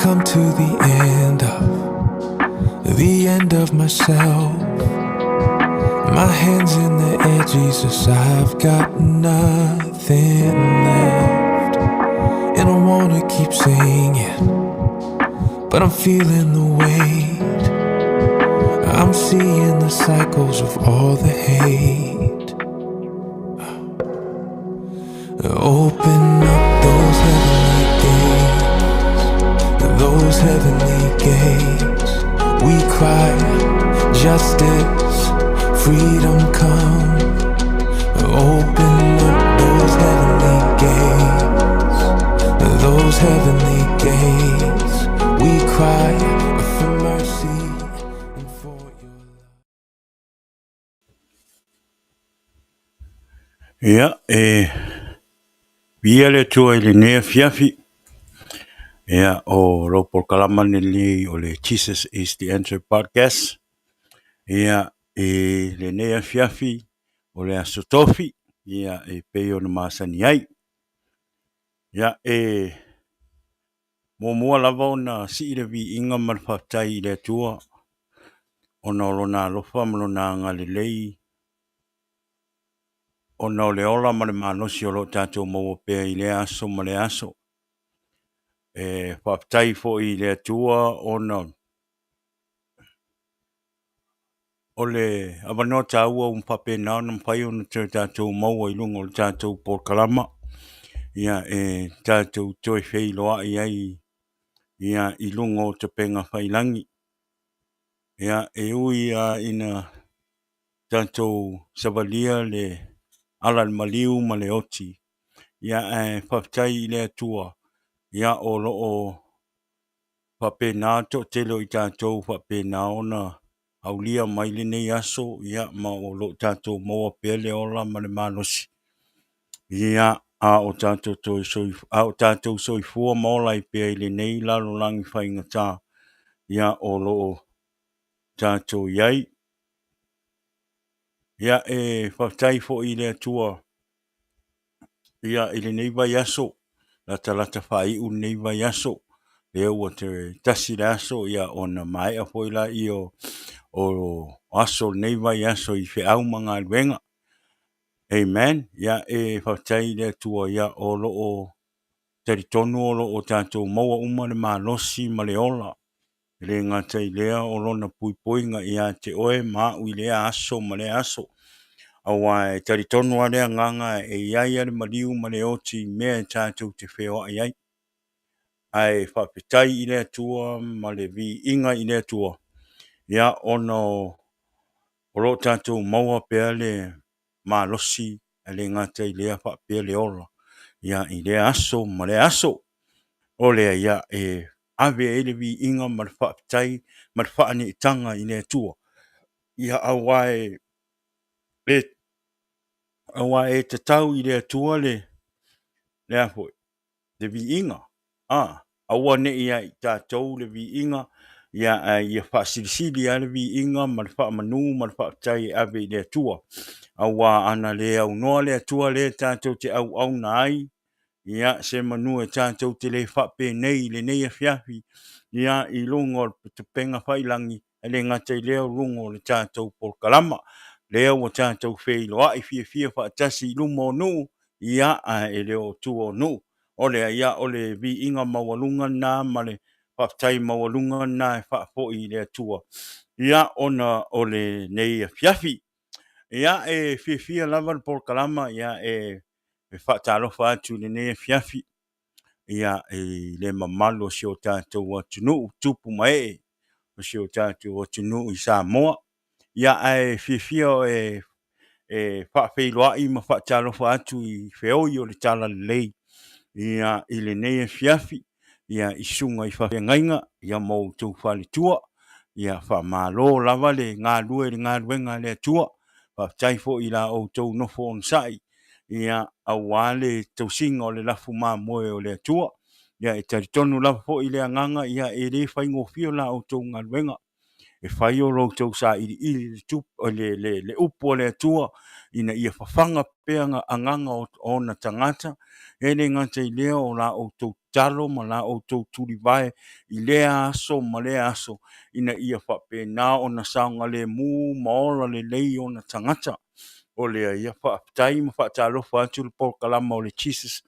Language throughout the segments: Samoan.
come to the end of the end of myself. My hands in the air, Jesus, I've got nothing left. And I wanna keep singing, but I'm feeling the weight. I'm seeing the cycles of all the hate. Open up those heavenly gates, those heavenly gates. We cry justice, freedom come. Open up those heavenly gates, those heavenly gates. We cry for mercy and for your love. Ia, e viia le Atua i lenei afiafi. Ia, o lou polokalama lenei o le Jesus is the Answer Podcast. Ia, i lenei afiafi o le Aso Tofi, ia, e pei ona masani ai. Ia, e muamua lava ona sii le viiga ma le faafetai i le Atua ona o lona alofa ma lona agalelei ona o le ola ma le malosi o lo o tatou maua pea i lea aso ma lea aso. E faafetai foi i le Atua ona o le avanoa taua ua faapena ona mafai ona toe tatou maua i luga o le tatou polokalama, ia e tatou toe feiloai ai ia i luga o upega tafailagi. Ia e ui lava ina tatou savalia le ala o le maliu ma le oti, ia ae faafetai i le Atua, ia o lo o faapena le toatele o i tatou faapena ona aulia mai lenei aso, ia ma o lo o tatou maua pea le ola ma le malosi, ia a o tatou toe a o tatou soifua ma ola ai pea i lenei lalolagi faigata, ia o lo o tatou i ai. Ia, e faafetai foi i le Atua ia, i lenei vaiaso, latalata faaiu lenei vaiaso, lea ua toe tasi le aso ia, ona maea foi lea o aso o lenei vaiaso i feau ma galuega. Amen. Ia, e faafetai i le Atua, ia, o lo o talitonu o lo o tatou maua uma le malosi ma le ola. E le gata i lea o lona puipuiga ia te oe ma au i lea aso ma lea aso. Aua e talitonu lava le agaga e i ai lava le maliu ma le oti i mea e tatou te feoai ai. Ae faafetai i le Atua ma le viiga i le Atua, ia ona o lo o tatou maua pea le malosi, e le gata i lea faapea le ola ia i lea aso ma lea aso. O lea ia e ave ai le viiga ma le faafetai ma le faaneetaga i le Atua, ia aua e aua e tatau i le Atua le le a foi le viiga, a, aua ne i ia i tatou le viiga, ia, ae ia faasilisili lava le viiga ma le faamanu ma le faafetai e ave i le Atua. Aua ana le aunoa le Atua lea tatou te auauna ai, ia, se manu e tatou te le faapenei i lenei afiafi, ia, i luga o le upega tafailagi, e le gata i lea o luga o le tatou polokalama. Lea ua tatou feiloai fiafia faatasi i luma o nuu, ia, ae e le o tua o nuu. O lea, ia, o le viiga maualuga lena ma le faafetai maualuga lena e faafoi i le Atua, ia, ona o lenei afiafi. Ia, e fiafia lava le polokalama, ia, e faatalofa atu i lenei afiafi, ia, i le mamalu o si o tatou atunuu, tupu ma ee o si o tatou atunuu i Samoa. Ia, ae fiafia e e faafeiloai ma faatalofa atu i feoi o le Talalelei, ia, i lenei afiafi, ia, i susuga i faafeagaiga, ia, ma outou faletua. Ia, faamalo lava le galue i le galuega a le Atua. Faafetai foi i la outou nofo onosai, ia, aua le tausiga o le lafu mamoe o le Atua. Ia, e talitonu lava foi le agaga, ia, e le faigofie la outou galuega. E fai o lo outou sailiili le, tup, le, le, le upu a le Atua ina ia fafaga pea agaga o ona tagata, e le gata i lea o la outou tatalo ma la outou tulivae i lea aso ma lea aso, ina ia faapena ona saogalemu ma ola lelei ona tagata. O lea, ia faafetai ma faatalofa atu le polokalama o le Jesus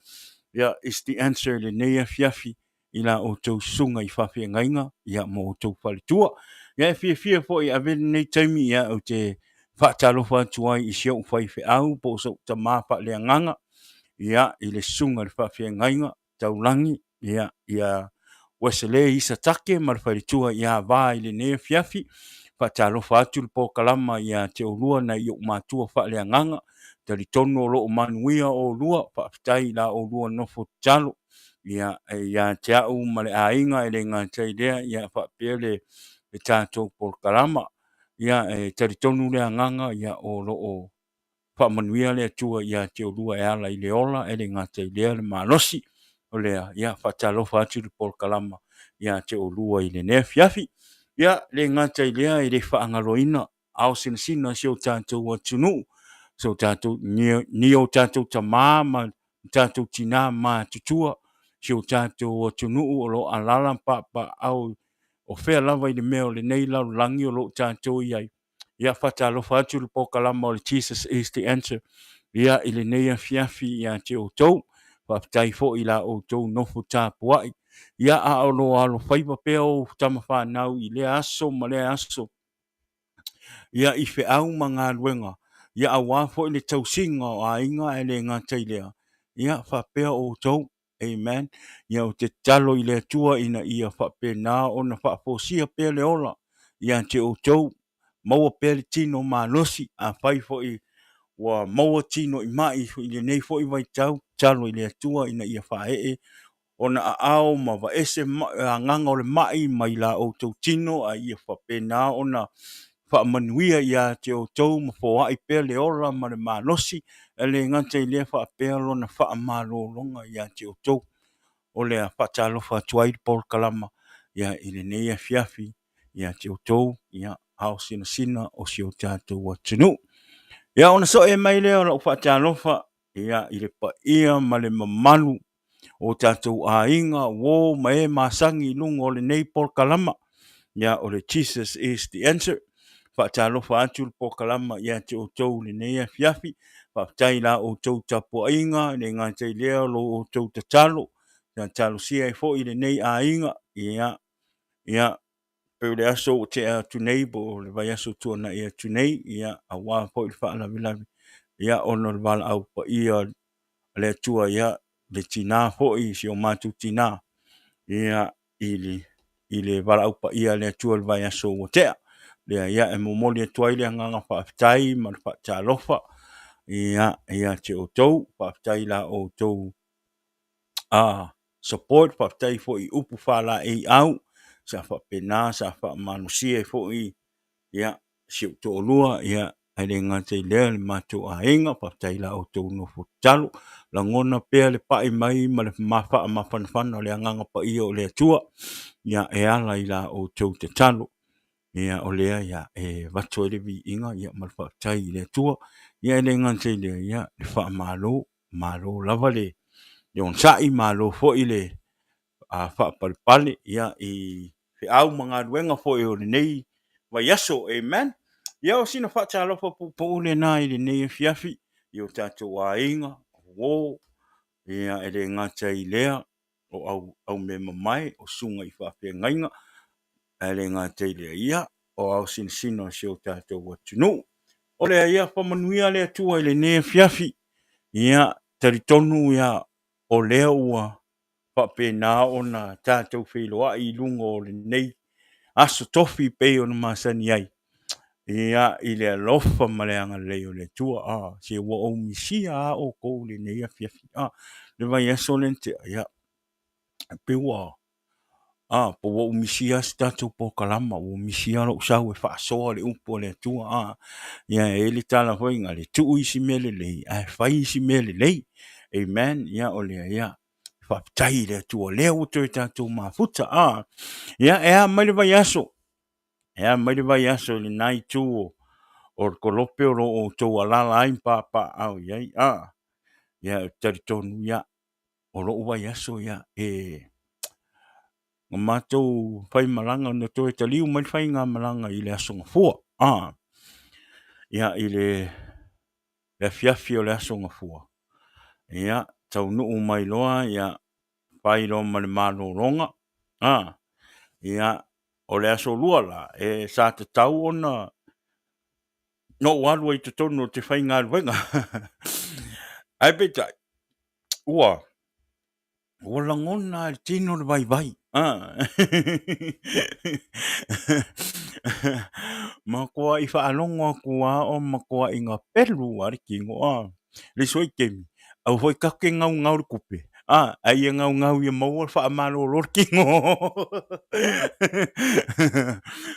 ia, is the Answer i lenei afiafi i la outou susuga i faafeagaiga ia, ma outou faletua. Ia, e fiafia foi e ave lenei taimi ia, ou te faatalofa atu ai i si ou faifeau po o sou tamā faaleagaga ia, i le susuga i le faafeagaiga taulagi ia, ia Wesley Isatake ma le faletua ia Va i lenei afiafi. Faatalofa atu le polokalama ia te oulua nai ou matua faaleagaga. Talitonu o lo o manuia oulua. Faafetai i la oulua nofo tatalo ia, ia te au ma le aiga, e le gata i lea ia, faapea le tatou polokalama. Ia, e talitonu le agaga ia, o lo o faamanuia le Atua ia te oulua e ala i le ola, e le gata i lea le malosi. O lea, ia, faatalofa atu le polokalama ia te oulua i lenei afiafi. Ia, le gata i lea, e le faagaloina ao sinasina o si o tatou atunuu, so tatou, ni o tatou tamā ma tatou tinā matutua, si o tatou atunuu o lo o alala ma papaau o fea lava i le mea o lenei lalolagi o lo o tatou i ai. Ia, faatalofa atu le polokalama o le Jesus is the Answer ia, i lenei afiafi ia te outou. Faafetai foi i la outou nofo tapuai ia, a o lo alofaiva pea o tama fanau i lea aso ma lea aso ia, i feau ma galuega ia, aua foi le tausiga o aiga, ae le gata i lea ia, faapea outou. Amen. Ia, ou te tatalo i le Atua ina ia faapena ona faafosia pea le ola ia te outou, maua pea le tino malosi. Afai foi ua maua tino i mai i lenei foi vaitau, tatalo i le Atua ina ia faaee ona aao ma vaese agaga o le mai mai la outou tino, a ia faapena ona faamanuia ia te outou ma foai pea le ola ma le malosi, e le gata i lea, faapea lona faamalologa ia te outou. O lea, faatalofa atu ai le polokalama ia, i lenei afiafi ia te outou ia, ao sinasina o si o tatou atunuu. Ia, ona soe mai lea o lau faatalofa ia, i le paia ma le mamalu o tatou aiga, uo ma e masani i luga o lenei polokalama ia, o le Jesus is the Answer. Faatalofa atu le polokalama ia te outou i lenei afiafi. Faafetai i la outou tapuaiga, e le gata i lea o lo outou tatalo sa talosia ai foi lenei aiga ia, ia pei o le aso ua tea atu nei po o le vaiaso tuanai atu nei ia, aua foi le faalavelave ia, ona o le valaau paia a le Atua ia, le tinā foi, si o matou tinā ia, i le valaau paia a le Atua i le vaiaso ua tea lea. Ia, e momoli atu ai le agaga faafetai ma le faatalofa ia, ia te outou. Faafetai i la outou support, faafetai foi i upu faalaeiau sa faapena sa faamalosia ai foi ia, si ou toalua ia, ae le gata i lea le matou aiga. Faafetai i la outou nofo tatalo, lagona pea le pai mai ma le faamafanafana o le agaga paia o le Atua ia, e ala i la outou tatalo ia. O lea ia, e avatu ai le viiga ia, ma le faafetai i le Atua ia, e le gata i lea ia, le faamalo, malo lava le onosai, malo foi le faapalepale ia, i feau ma galuega foi o lenei vaiaso. Amen. Ia, o sina faatalofa puupuu lena i lenei afiafi i o tatou aiga, uo ia, e le gata i lea o aumea mamae, o susuga i faafeagaiga, ae le gata i lea ia, o ao sinasina o si o tatou atunuu. O lea ia, faamanuia le Atua i lenei afiafi. Ia, talitonu ia, o lea ua faapena ona tatou feiloai i luga o lenei aso tofi pei ona masani ai ia, i le alofa ma le agalelei o le Atua. A se ua ou misia a outou i lenei afiafi. A le vaiaso lea na tea ia, pei ua po ua ou misia se tatou polokalama, ua misia lou sau e faasoa le upu a le Atua. A ia, e i ai le tala foi na le tuu isi mea lelei ae fai isi mea lelei. Amen. Ia, o lea ia, faafetai i le Atua lea ua toe tatou mafuta. A ia, e a mai le vaiaso. E a mai le vaiaso i lena itu o le kolope o lo o outou alaala ai ma papaaao i ai, a. Ia, ou te talitonu, ia, o lou vaiaso, ia, e na matou faimalaga, na toe taliu mai le faigamalaga i le Aso Gafua, a. Ia, i le afiafi o le Aso Gafua, ia, taunuu mai loa, ia, fai loa ma le malologa, a. Ia, o le Aso Lua la, e sa tatau ona ou alu ai i totonu ou te faigaluega. Ae peitai, ua ua lagona lava i le tino le vaivai. Matuai faalogo atu lava o matuai gapelu lava le tino. Le isi foi taimi, aua foi tatou te gaugau i le tupe, a ia gaugau ia maua le faamalolo le tino.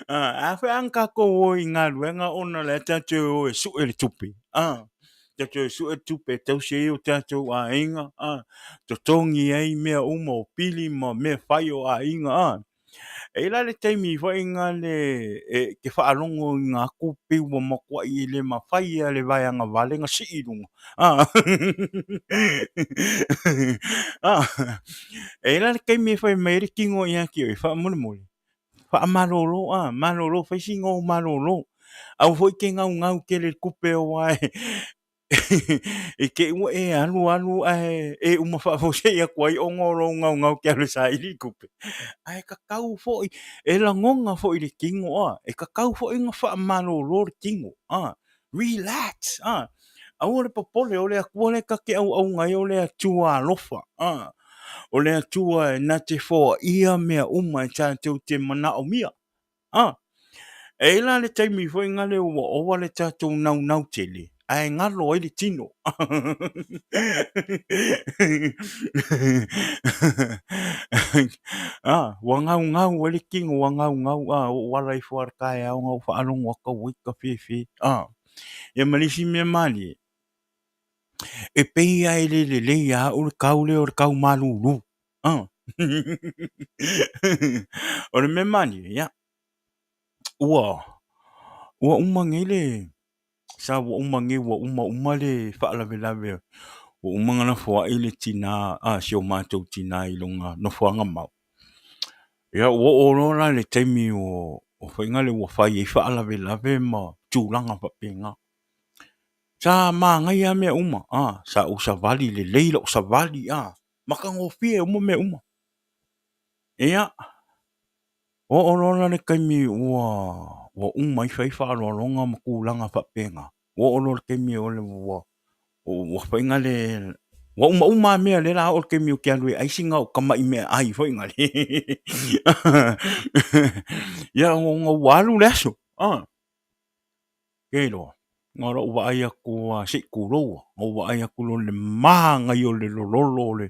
A foi a na tatou o i galuega ona o lea tatou te o e sue le tupe, tatou te o e sue le tupe e tausi ai o tatou aiga, totogi ai mea uma o pili ma mea fai o aiga. E i ai la le taimi foi lea e te faalogoina atu pei ua matuai le mafai lava e le vaeagavale ona sii i luga. E i ai la le taimi e fai mai ai le tino ia te oe, faamolemole, faamalolo, malolo, fai sina ou malolo. Aua foi e te naunau tele i le tupe aua i te i ua e alu alu ae e uma faafuasei atu ai ona o lou naunau e te alu e saili le tupe. Ae tatau foi, e lagona foi i le tino, e tatau foi ona faamalolo le tino, relax, aua le popole, o le Atua lea ta te auauna ai o le Atua alofa, o le Atua e na te foaia mea uma e tatou te manaomia. E i ai la le taimi foi lea ua ova le tatou naunau tele ae galo ai le tino. Ua gaugau ai le tino, ua gaugau, ua ou ala ifo lava i le taeao na ou faalogo atu auai tafefe. Ia ma le isi mea malie, e pei lava e le lelei ia au le tau lea o le tau malulu. O le mea malie, ia, ua uma nei le, sa ua uma nei, ua uma uma le faalavelave, ua uma ona lafoai le tina, si o matou tina i lona nofoaga mau. Ia ua oo loa la i le taimi ua fai na le ua fai ai faalavelave ma tulaga faapena. Sa manaia lava mea uma, sa ou savali lelei lou savali, matagofie uma mea uma. Ia, oo loa la le taimi ua uma ai fai faaaloaloga ma tulaga faapena, ua oo loa i le taimi o le ua ua fai na le ua uma uma lava mea o lea o le a oo le taimi ou te alu e ai sina au tamai meaai foi na le. Ia ona ua alu le aso. Ke iloa, na o lou vaai atu lava se i tulou lava, na ou vaai atu loa i le manaia o le lololo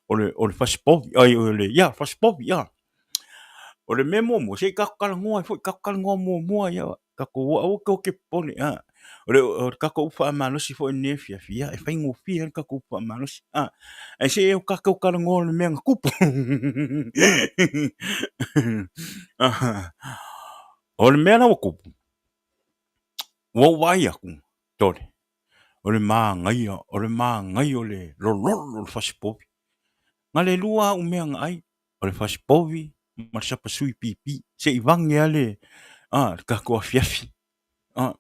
o le fasipovi, ai o le, ia, fasipovi, ia. O le mea muamua, se i tatou talanoa ai foi, tatou talanoa muamua ia, tatou aua tou te popole, a. O le tatou upu faamalosi foi i lenei afiafi, ia, e faigofie lava le tatou upu faamalosi, a. Ae se i tatou talanoa i le mea na tupu. O le mea la ua tupu, ua ou vaai atu, tole, o le manaia, o le manaia o le lololo o le fasipovi. Na le lua au mea na ai, o le fasipovi ma le sapasui pipi, se i vage lava le, a, le tatou afiafi. A,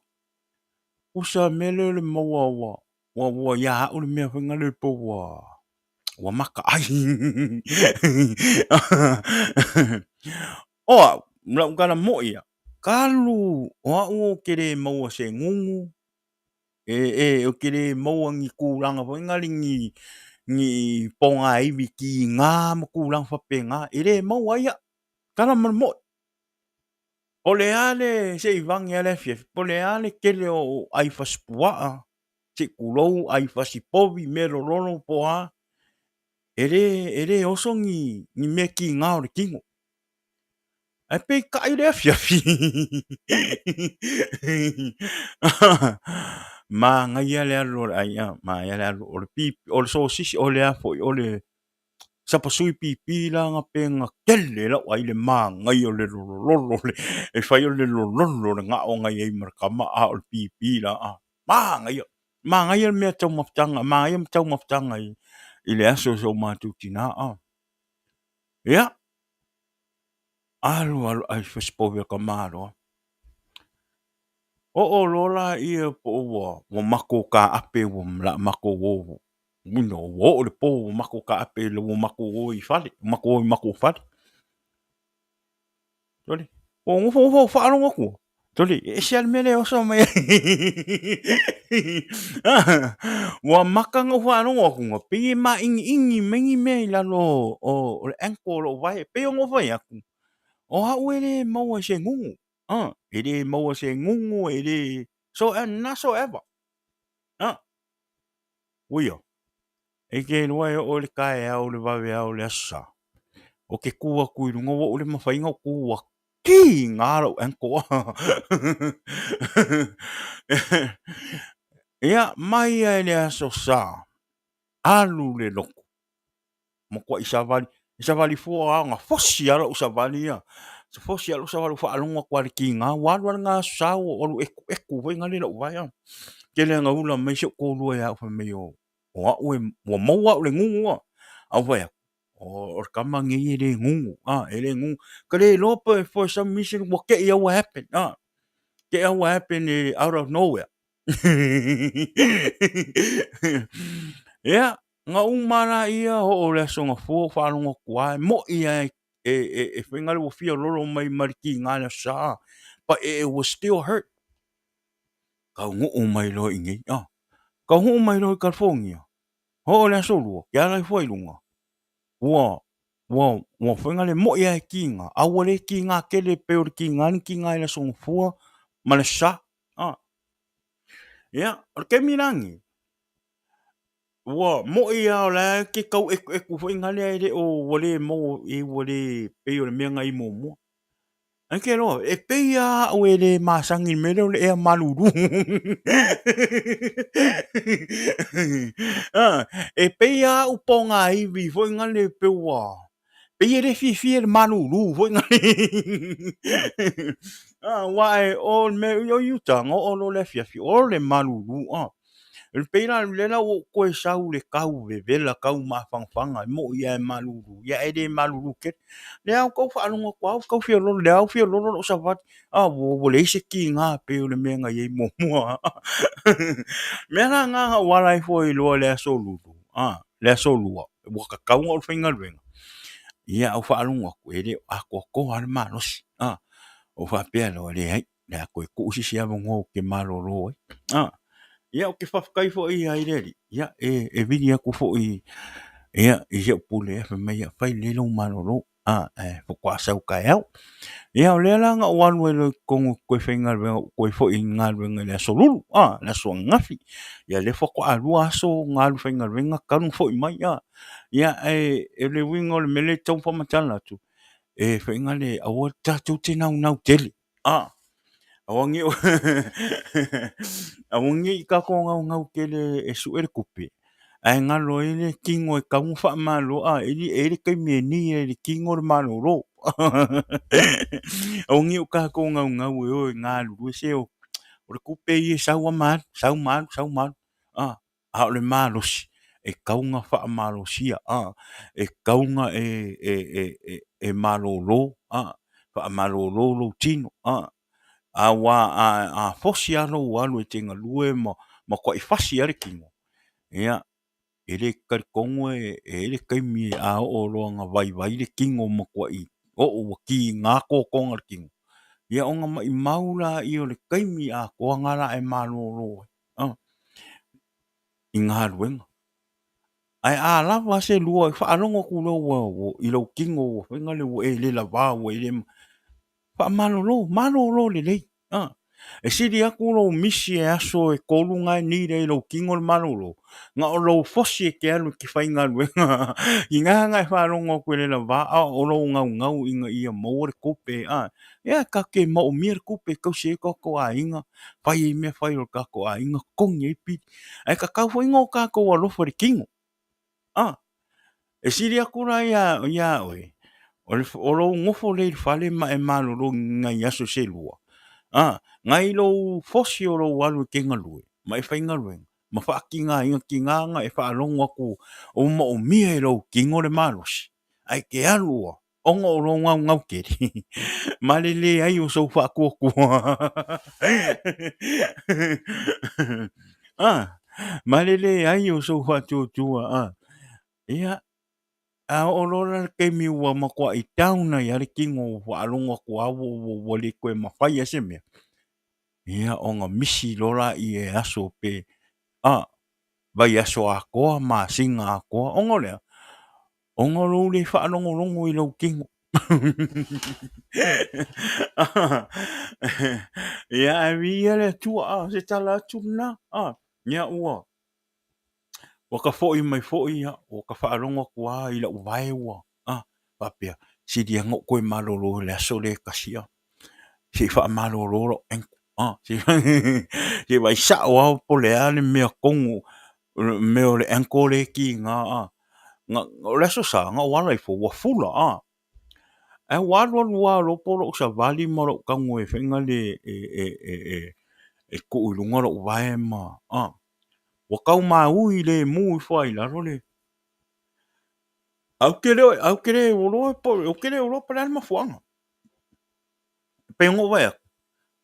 pusa mea lea o le maua ua, ua, ua ia au le mea foi lea po ua, ua makaai. O au, lau tala moi ia, talu o au ou te le maua se gugu, e, ou te le maua ni tulaga foi na le ni, ni pogaiwi kiga ma tulaga faapena, e le maua ai au, tala ma le moi. O le a le, se i vage lava le afiafi, po o le a le tele o ai fasipuaa, se i tulou, ai fasipovi, mea lololo po o a, e le, e le oso ni, ni mea kiga o le tino. Ae peitai le afiafi manaia le alu o le ai, manaia le alu o le pipi, o le sosisi, o le a foi, o le. Sapasui pipi la ga pe ga tele lau ai le magaia o le lololo le e fai o le lololo le gao ga iai ma le kama a o le pipi la a magaia magaia le mea taumafataga magaia ma taumafataga i le aso o so matou tina a ia alu alu ai fasipovi a ka maloa Oo loa laia po o ua ua matou taape ua la matou o you know ua oo i le po ua matou taape ua matou o i fale, ua matou o i matou fale. Sole, ua ou nofonofo ou faalogo atu, sole, e ese lava le mea lea e oso mai ai. Ua mata ona ou faalogo atu, na pei e mainiini mai ni mea i lalo o le ankle o lou vae. E pei ona ou fai atu, o au e le maua i se gugu. E le maua se gugu, e le, so not so ever. Uia, e te iloa e oo i le taeao i le vaveao o le Aso Sa, ou te tu atu i luga ua ou le mafai ona ou tu ua kiga lou ankle. Ia, mai lava i le Aso Sa, alu le lotu, matuai savali, savali fua lava, na fosi lava lou savali ia, fosi lava lou savali ou faalogo atu lava i le tiga, ua alu lava lena Aso Sa ua ou alu etuetu foi lea lou vae. Tele lava ina ula mai si ou toalua ia au fai mai o au e, ua maua au i le gugu a. Ae ou fai atu, o le tama lenei e le gugu, e le gugu. Ka le iloa pe for some reason ua te i lava ua happen, te i lava ua happen out of nowhere. Ia, na uma laia oo i le Aso Gafua ou faalogo atu lava, e moi lava e fai na ua fia lolo mai ma le tiga i le Aso Sa, but it was still hurt. Taunuu mai loa i inei, taunuu mai loa i California, oo i le Aso Lua, ke ala ifo ai i luga, ua ua ua fai na le moi lava e tiga, a ua le tiga tele pei o le tiga na tiga ai i le Aso Gafua ma le Aso Sa. Ia, o le taimi la lenei, ua moi lava o la e te tau etuetu foi na lea e le o, ua le maua, ua le pei o le mea na i ai muamua. Ae te iloa, e pei lava au e le masani i le mea lea o le ea malulu. E pei lava au pogaivi foi na le pei ua, pei e le fiafia i le malulu foi na le. Aua o le mea o Utah, na oo loa i le afiafi, o le malulu. E pei la o lea la ua ou toe sau i le tau vevela, tau mafanafana, e moni lava e malulu, ae le malulu tele. O lea ua tau faalogo atu lava ua tau fia lolo, o lea ua fia lolo lou savali, a ua leai se tiga e pei o le mea na i ai muamua. O le mea la lena na ou ala ifo ai loa i le aso Lulu, le aso Lua, ua tatau ona ou faigaluega, ia ou faalogo atu, e le o atoatoa lava le malosi. Ou faapea loa, leai, o le a toe tuu se isi avanoa ou te malolo ai. Ia, ou te faafetai foi i le Alii, ia, e vili atu foi ia, i si ou pule, fai mai, ia, fai lelei lou malolo, ae faatoa sau taeao. Ia, o lea la na ou alu ai loa i totonu ou toe faigaluega, ou toe foi i galuega i le aso Lulu, le aso ananafi. Ia, lea faatoa 2 aso na alu faigaluega talu ona foi mai. Ia, ae o le uiga o le mea lea e tau faamatala atu, e faiga le aua tatou te naunau tele a aua ne aua ne i tatou naunau tele e sue le tupe ae galo ai le tino e tatau ona faamalo a e i ai le taimi e ni ai e le tino le malolo. Aua ne i o tatou naunau e o e galulue se o le tupe ia e sau lava ma alu, sau ma alu, sau ma alu a. a o le malosi e tatau ona faamalosia, e tatau ona e malolo, faamalolo lou tino, aua a fosi lava lou alu e te galue ma matuai fasi lava le tino, ia, e le talitonu e i ai le taimi a oo loa ina vaivai le tino ma matuai oo ua tiga totoga o le tino, ia ona maumau lea o le taimi atoa lena o le a e malolo ai. I galuega. Ae a lava se lua, faalogo atu loa ua i lou tino ua fai na le ua e le lava ua e le faamalolo, malolo lelei. A, e sili atu lou misi e aso e 3 na e need ai e lou tino le malolo, na o lou fosi e te alu e te faigaluega i na na e faalogo atu e le lava, a o lou naunau ina ia maua le tupe. A, ia tatou te maomia le tupe e tausi ai o tatou aiga, fai ai mea fai a lo tatou aiga, totogi ai pili. Ae tatau foi ona o tatou alofa i le tino. A. E sili atu la ia oe, o lou nofo lea i le fale ma e malolo i nai aso se lua, nai lou fosi o lou alu e te galue ma e faigaluega ma faatigaina, tiga ona e faalogo atu ua moomia e lou tino le malosi, ae te alu lava ona o lou naunau tele ma le leai o sou faatuatua ma le leai o sou faatuatua. Ia, a oo loa la i le taimi ua matuai down ai lava le tino ua faalogo atu lava ua le toe mafai lava se mea, ia ona misi loa lea e aso pe vaiaso atoa, masina atoa, ona o le a? Ona o lou le faalogologo i lou tino. Ia ae viia le Atua, o se tala atu lena. Ia ua ta foi mai foi, ua ta faalogo atu lava i lou vae ua faapea, sili ia ona ou toe malolo i le aso lea e tasi, se i faamalolo lou ankle, se i vaai sao lava po o le a le mea tonu, le mea o le ankle lea e tiga. O le Aso Sa na ou ala ifo ua fula, ae ua alu alu lava loa po o lou savali ma lou tago e foi lale e tuu i luga lou vae ma ua tau maui lemu ifo lava i lalo le... Ae ou te le iloa po o le a le mafuaaga. E pei ona ou vaai atu,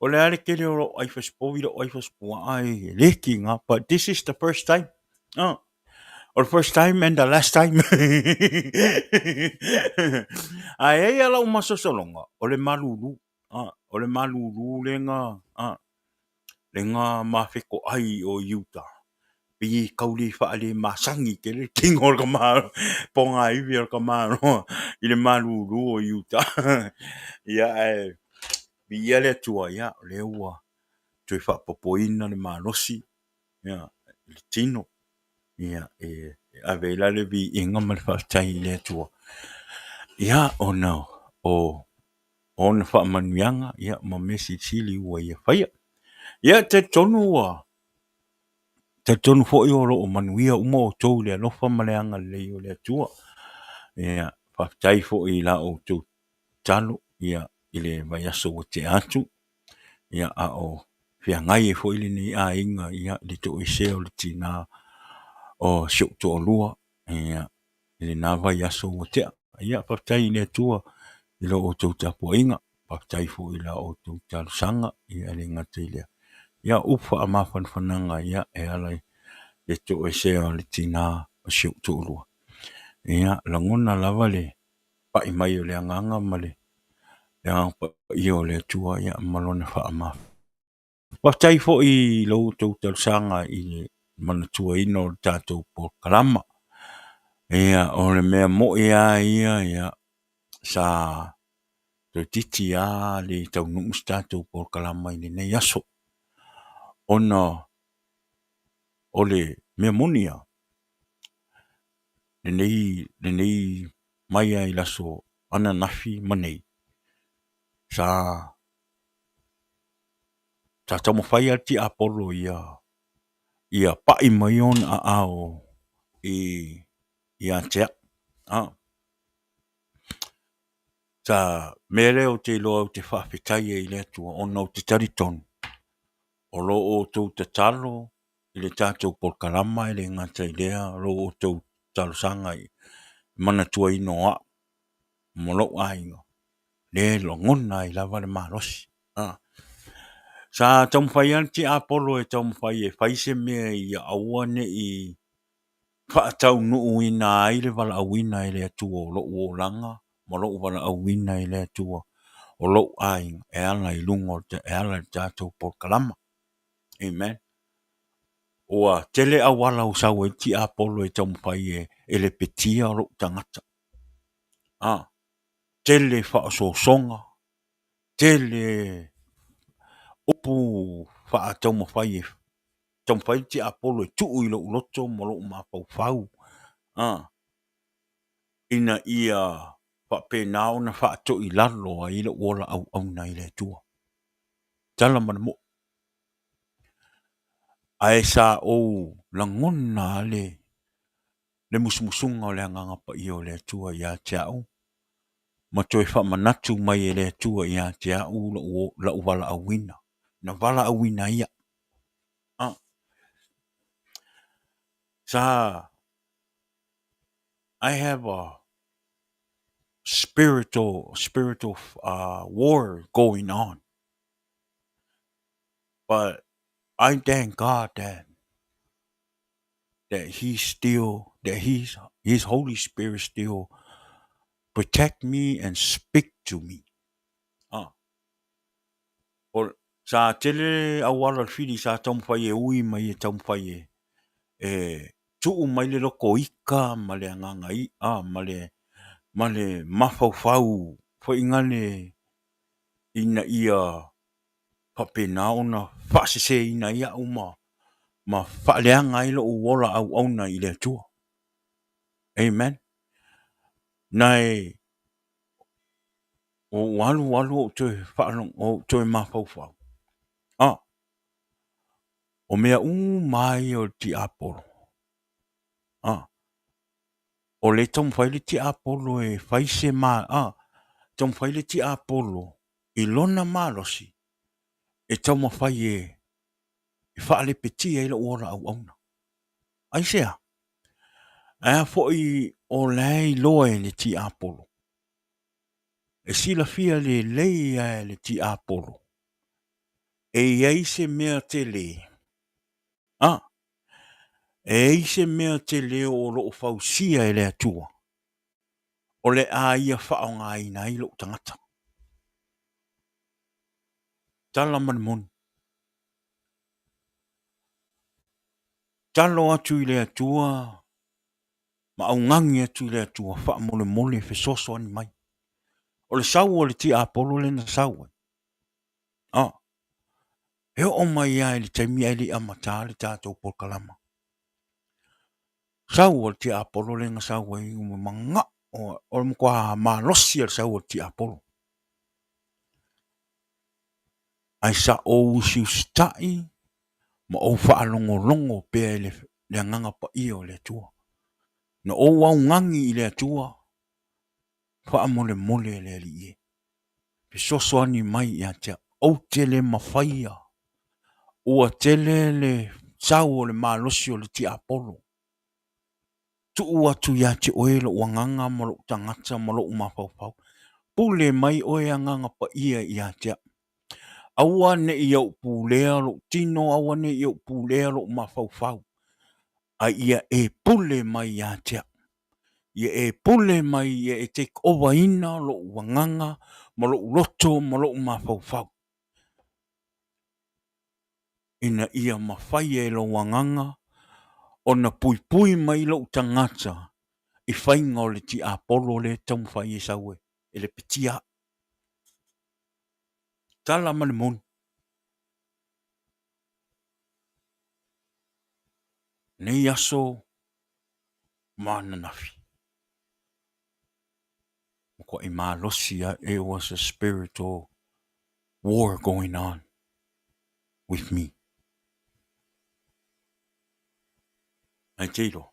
o le a le tele o lou ai fasipovi, lou ai fasipuaa e le tiga, but this is the first time. O le first time and the last time. Ae i ai lava lau masalosaloga, o le malulu, o le malulu lea na mafetoai o Iuta, pei e tau le faalemasani tele le tino o le tamaloa, pogaivi o le tamaloa i le malulu o Iuta. Ia ae viia le Atua, ia o lea ua toe faaopoopoina le malosi i le tino, ia e ave ai la le viiga ma le faafetai i le Atua, ia ona o ona faamanuiaga ma mea silisili ua ia faia. Ia e talitonu ua talitonu foi o lo o manuia uma outou i le alofa ma le agalelei o le Atua. Ia, faafetai foi i la outou tatalo ia i le vaiaso ua tea atu, ia a o feagai ai foi lenei aiga i le toesea o le tina o si ou toalua, ia i lena vaiaso ua tea. Ia faafetai i le Atua i lo outou tapuaiga, faafetai foi i la outou talosaga, ia e le gata i lea, ia o upu faamafanafanaga ia e ala i le toesea o le tina o si ou toalua. Ia lagona lava le pai mai o le agaga ma le Agaga Paia o le Atua ia ma lona faamamafa. Faafetai foi i lo outou talosaga i le manatuaina o le tatou polokalama. Ia, o le mea moni lava ia, ia, sa toeitiiti lava le taunuu se tatou polokalama i lenei aso, ona o le mea moni lava, lenei mai lava i le aso ananafi ma nei, sa Sa taumafai lava le tiapolo ia pai mai ona aao ia te au. Sa mea lea ou te iloa ou te faafetai ai i le Atua ona ou te talitonu o lo outou tatalo i le tatou polokalama e le gata i lea o lo outou talosaga i le manatuaina o au ma lou aiga, lea e lagona ai lava le malosi. Sa taumafai lava le tiapolo e taumafai e fai se mea ia aua ne i faataunuuina ai le valaauina e le Atua o lou olaga ma lou valaauina e le Atua o lou aiga e ala i luga o le, e ala i le tatou polokalama. Amen. Ua tele auala ua sau ai le tiapolo e taumafai e lepetia lou tagata. Tele faaosoosoga, tele upu faataumafai e taumafai le tiapolo e tuu i lou loto ma lou mafaufau, ina ia faapena ona faatoilalo ai lou ola auauna i le Atua. Tala ma le moni. Ae sa ou lagona lava le. Le musumusuga o le Agaga Paia o le Atua ia te au, ma toe faamanatu mai e le Atua ia te au lou, lou valaauina, na valaauina ai au. Ah. Sa, I have a spiritual, spiritual uh, war going on. But I thank God that that he still that he's his Holy Spirit still protect me and speak to me. Ah. O, sa tele auala o le fili sa taumafai e ui mai e taumafai e, e tuu mai le loko ika ma le agaga i'a ma le, ma le mafaufau foiga le ina ia faapena ona faaseseina ai au ma, ma faaleaga ai lou ola auauna i le Atua. Amen. Na e ou alu alu ou toe faalogo, ou toe mafaufau. Ah, o mea uma ia o le tiapolo. Ah, o lea e taumafai le tiapolo e fai se ma, ah, taumafai le tiapolo i lona malosi e taumafai e faalepetia ai lou ola auauna. Aisea? Ae a foi o la e iloa e le tiapolo, e silafia lelei lava e le tiapolo, e i ai se mea tele, a, e i ai se mea tele o lo o fausia e le Atua, o le a ia faaaogaina ai lou tagata. Tala ma le moni. Talo atu i le Atua ma augani atu i le Atua faamolemole fesoasoani mai. O le sau o le tiapolo lea na sau ai. Ah, e oo mai lava i le taimi ae le i amata le tatou polokalama. Sau o le tiapolo lea na sau ai, manao, o le matua malosi o le sau o le tiapolo. Ae sa ou usiusitai ma ou faalogologo pea i le, le Agaga Paia o le Atua. Na ou augani i le Atua, faamolemole le Alii e, fesoasoani mai ia te au, ou te le mafaia, ua tele le sau o le malosi o le tiapolo. Tuu atu ia te oe lou agaga ma lou tagata ma lou mafaufau. Pule mai oe Agaga Paia ia te au. Aua ne i ou pulea lou tino, aua ne i ou pulea lou mafaufau, a ia e pule mai ia te au. Ia e pule mai, ia e take over ina lou agaga ma lou loto ma lou mafaufau. Ina ia mafai e lou agaga ona puipui mai lou tagata i faiga o le tiapolo lea e taumafai e sau e lepetia au. Tala ma le moni. Nei aso ma ananafi. Matuai malosi lava. It was a spiritual war going on with me. Ae te iloa,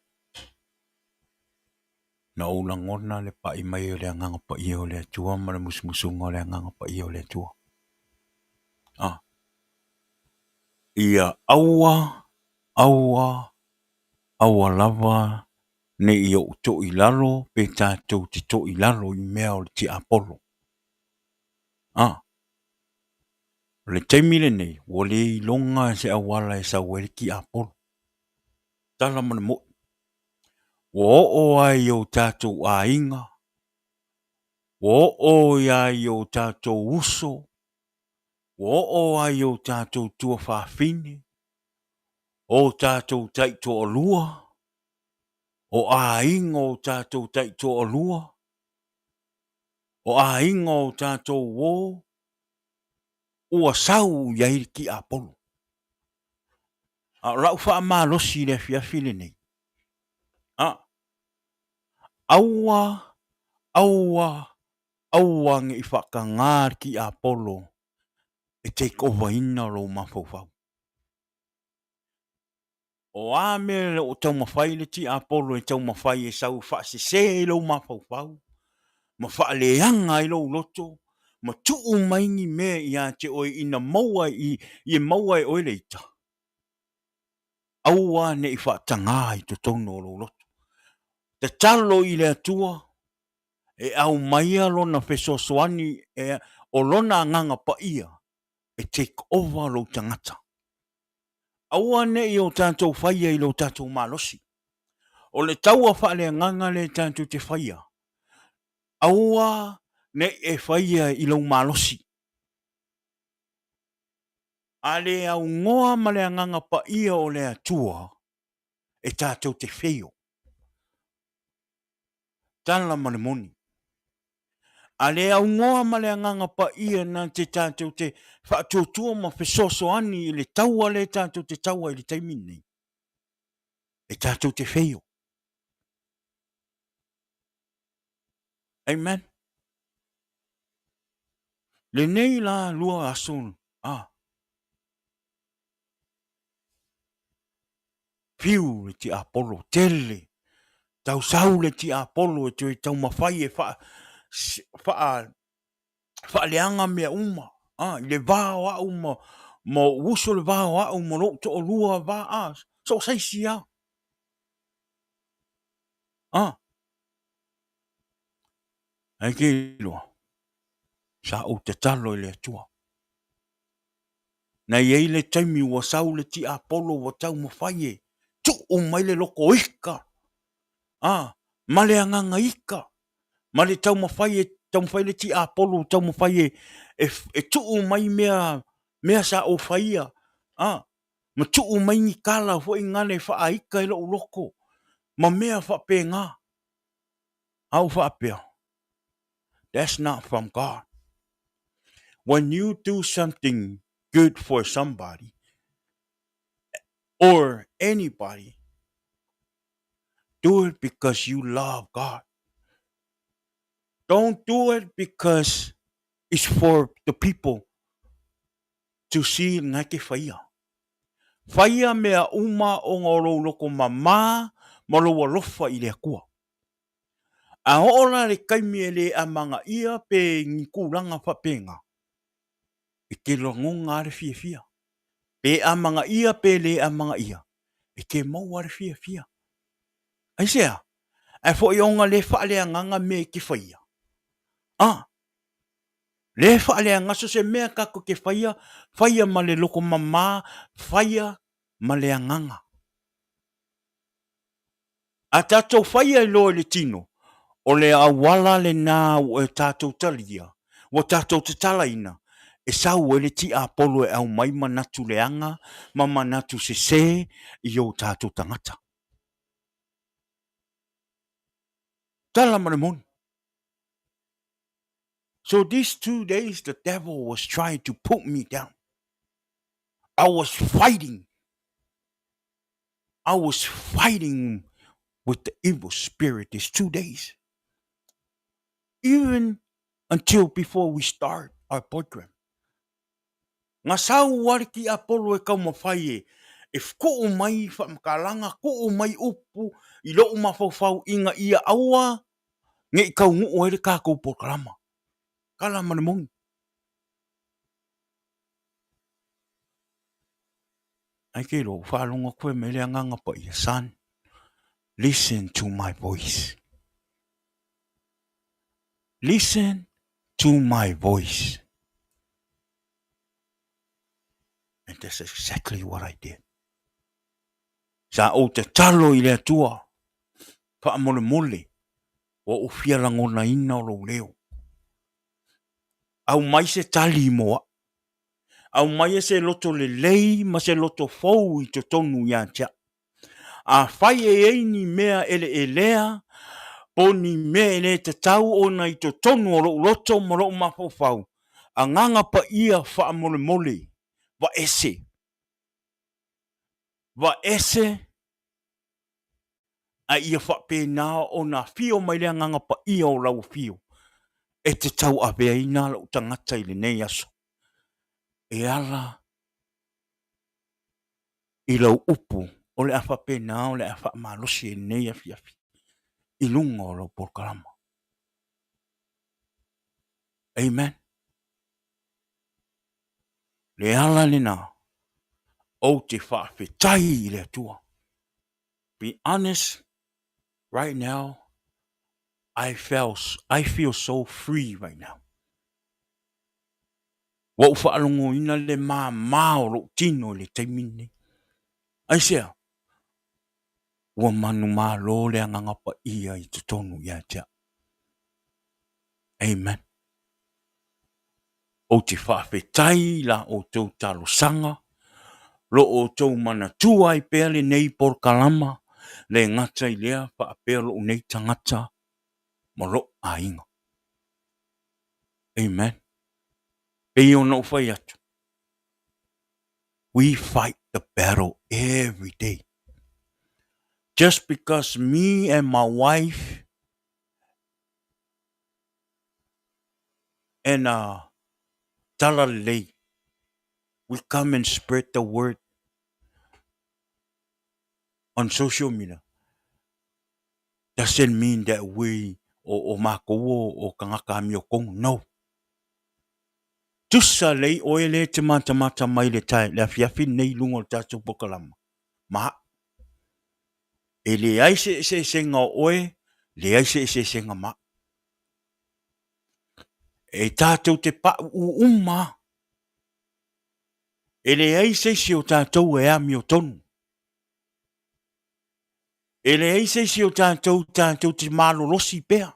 na ou lagona le pai mai o le Agaga Paia o le Atua ma le musumusuga o le Agaga Paia o le Atua. Ah. Ia aua, aua, aua lava ne i ou toilalo pe tatou te toilalo i mea o le tiapolo. Ah. O le taimi lenei, ua le iloga se auala e sau ai le tiapolo. Tala ma le moi. Ua oo lava i o tatou aiga, ua oo lava i o tatou uso, ua oo lava i o tatou tuafafine, o tatou taitoalua, o aiga o tatou taitoalua, o aiga o tatou uo, ua sau i ai le tiapolo. A o lau faamalosi i le afiafi lenei, a, aua, aua, aua ne i faataga le tiapolo e take over ina lou mafaufau. O a mea o taumafai le tiapolo e taumafai e sau e faasese i lou mafaufau ma faaleaga ai lou loto ma tuu mai ni mea ia te oe ina maua i e maua e oe le ita, aua ne i faatagā i totonu o lou loto. Tatalo i le Atua e aumaia Lona fesoasoani e, o Lona Agaga Paia e take over lou tagata. Aua ne i o tatou faia i lo tatou malosi. O le taua faaleagaga lea tatou te faia, aua ne i e faia i lou malosi. A le augoa ma le Agaga Paia o le Atua, e tatou te fail. Tala ma le moni. A le augoa ma le Agaga Paia na te tatou te faatuatua ma fesoasoani i le taua lea tatou te taua i le taimi lenei, e tatou te fail. Amen. Lenei la lua aso, ah, Fiu le tiapolo, tele, tausau le tiapolo e toe taumafai e faa, faa, faaleaga mea uma, a, i le va o au ma, ma ou uso, le va o au ma lou toalua, va, a, so o se isi lava. A, ae ke iloa, sa ou tatalo i le Atua. Na i ai le taimi ua sau le tiapolo ua taumafai e tuu mai le loko ika, a, ma le agaga ika, ma le taumafai e taumafai le tiapolo taumafai e, e, e tuu mai mea, mea sa ou faia, a, ma tuu mai ni tala foi nale e faaaika i lou loto, ma mea faapena. A ou faapea, that's not from God. When you do something good for somebody or anybody, do it because you love God. Don't do it because it's for the people to see ngai ke whaia. Whaia mea uma o ngā lou loko mamā ma lou alofa i le Atua. A oo la le taimi e le amagaia pe ni tulaga faapena, e te lagona lava le fiafia. Pe amagaia pe le amagaia, e te maua lava le fiafia. Aisea? Ae foi ona le faaleagaga mea e te faia. A, le faaleagaga, so se mea tatou te faia, faia ma le loto mama, faia ma le agaga. A tatou faia loa i le tino, o le auala lena ua tatou talia, ua tatou tatalaina, e sau ai le tiapolo e aumai manatu leaga ma manatu sese i o tatou tagata. Tala ma le moni. So these 2 days the devil was trying to put me down. I was fighting. I was fighting with the evil spirit these 2 days. Even until before we start our program. Nga sau a le tiapolo e taumafai e e tuu mai faamatalaga, tuu mai upu i lou mafaufau ina ia aua ne i taunuu ai le tatou polokalama. Tala ma le moni. Ae ke iloa, ua faalogo atu fai mai le Agaga Paia, Son, listen to my voice. Listen to my voice. And that's exactly what I did. Sa ou tatalo i le Atua, faamolemole, ua ou fia lagonaina o lou leo. Aumai se tali mo au. Aumaia se loto lelei ma se loto fou i totonu ia te au. Afai e i ai ni mea eleelea po o ni mea e le tatau ona i totonu o lou loto ma lou mafaufau, Agaga Paia faamolemole, vaese. Vaese a ia faapena ona afio mai le Agaga Paia o lau afio e te tauaveaina lou tagata i lenei aso e ala i lau upu. O le a faapena o le a faamalosi ai lenei afiafi i luga o lau polokalama. Amen. Le ala lena, ou te faafetai i le Atua. Be honest, right now, I feel, I feel so free right now. Ua ou faalogoina le māmā o lou tino i le taimi lenei. Aisea? Ua manumalo le Agaga Paia i totonu ia te au. Amen. Ou te faafetai i la outou talosaga, lo outou manatua ai pea lenei polokalama, le gata i lea faapea lou nei tagata ma lou aiga. Amen. Pei ona ou fai atu, we fight the battle every day. Just because me and my wife and uh, Talalelei, we come and spread the word on social media. Doesn't mean that we o, o mākou o, o kangaka amiotonu. No. Tusa lei oe le te matamata mai le tae, le afiafi nei lunga o le tātou polokalama. Ma au. E leai se eseesega o oe, leai se eseesega ma au. E tātou te paʻu uma a. E leai se isi o tātou e amiotonu. E leai se isi o tātou tātou te malolosi pea.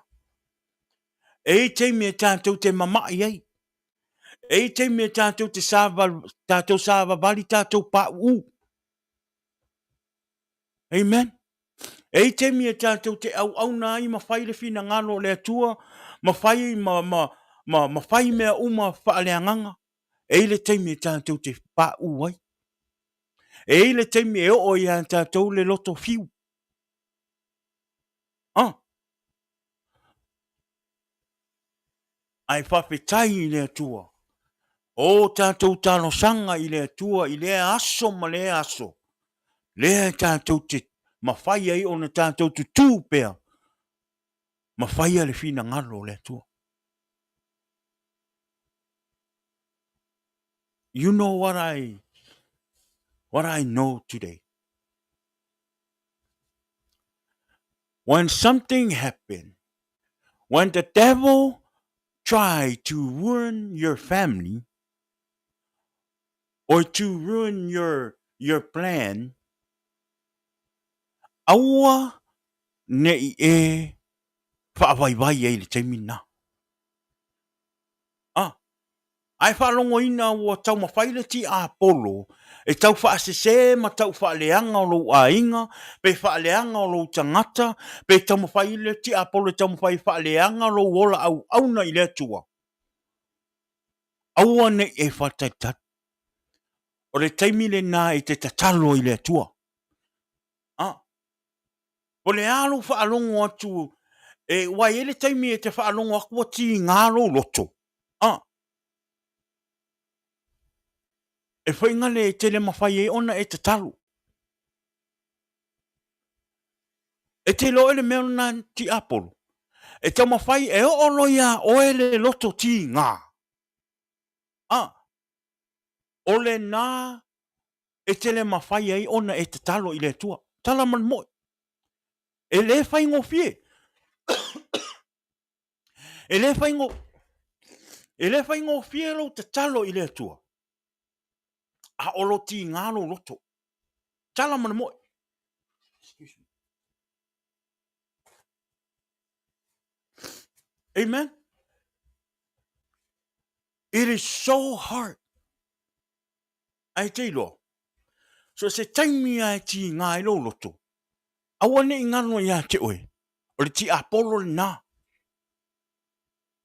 E i taimi e tātou te mama'i ai. E i taimi e tātou te sāva, tātou sāvavali, tātou pāʻu. Amen. E i taimi e tātou te auauna ai ma whai le finagalo o le Atua, ma whai, ma, ma, ma, ma whai mea uma whaaleagaga, e i le taimi e tātou te pāʻu ai. E i le taimi e oo iā tātou le loto fiu. Ah. Ae faafetai i le Atua. O tātou talosaga i le Atua i lea aso ma lea aso, lea e tātou te mafai ai ona tātou tutū pea, ma faia le finagalo o le Atua. You know what I, what I know today? When something happened, when the devil try to ruin your family or to ruin your your plan, aua ne'i e faavaivai ai i le taimi lena. Ah, Ae faalogoina ua taumafai le tiapolo e tau faasese ma tau faaleaga o lou aiga, pe faaleaga o lou tagata, pe taumafai le tiapolo e taumafai e faaleaga lou ola auauna i le Atua. Aua ne i e faatalitali. O le taimi lena e te tatalo i le Atua. A, o le a lou faalogo atu, e, ua i ai le taimi e te faalogo atu ua tiga lou loto. A. E whaingale e tele mawhai e ona e tatalo. E te loe le mea ona ti apolo. E taumawhai e oo loa ia oe le loto ti ngā. A. O le nā e tele mawhai ai ona e tatalo i le Atua. Tala ma le moe. E le whaingofie. E le whaingo, e le whaingofie lou tatalo i le Atua, a o lo tīngā lou loto. Tala ma le moe. Excuse me. Amen. It is so hard. Ae te iloa. So se taimi a e tīngā i lou loto, aua ne i ngaro ia te oe, O le tiapolo lena.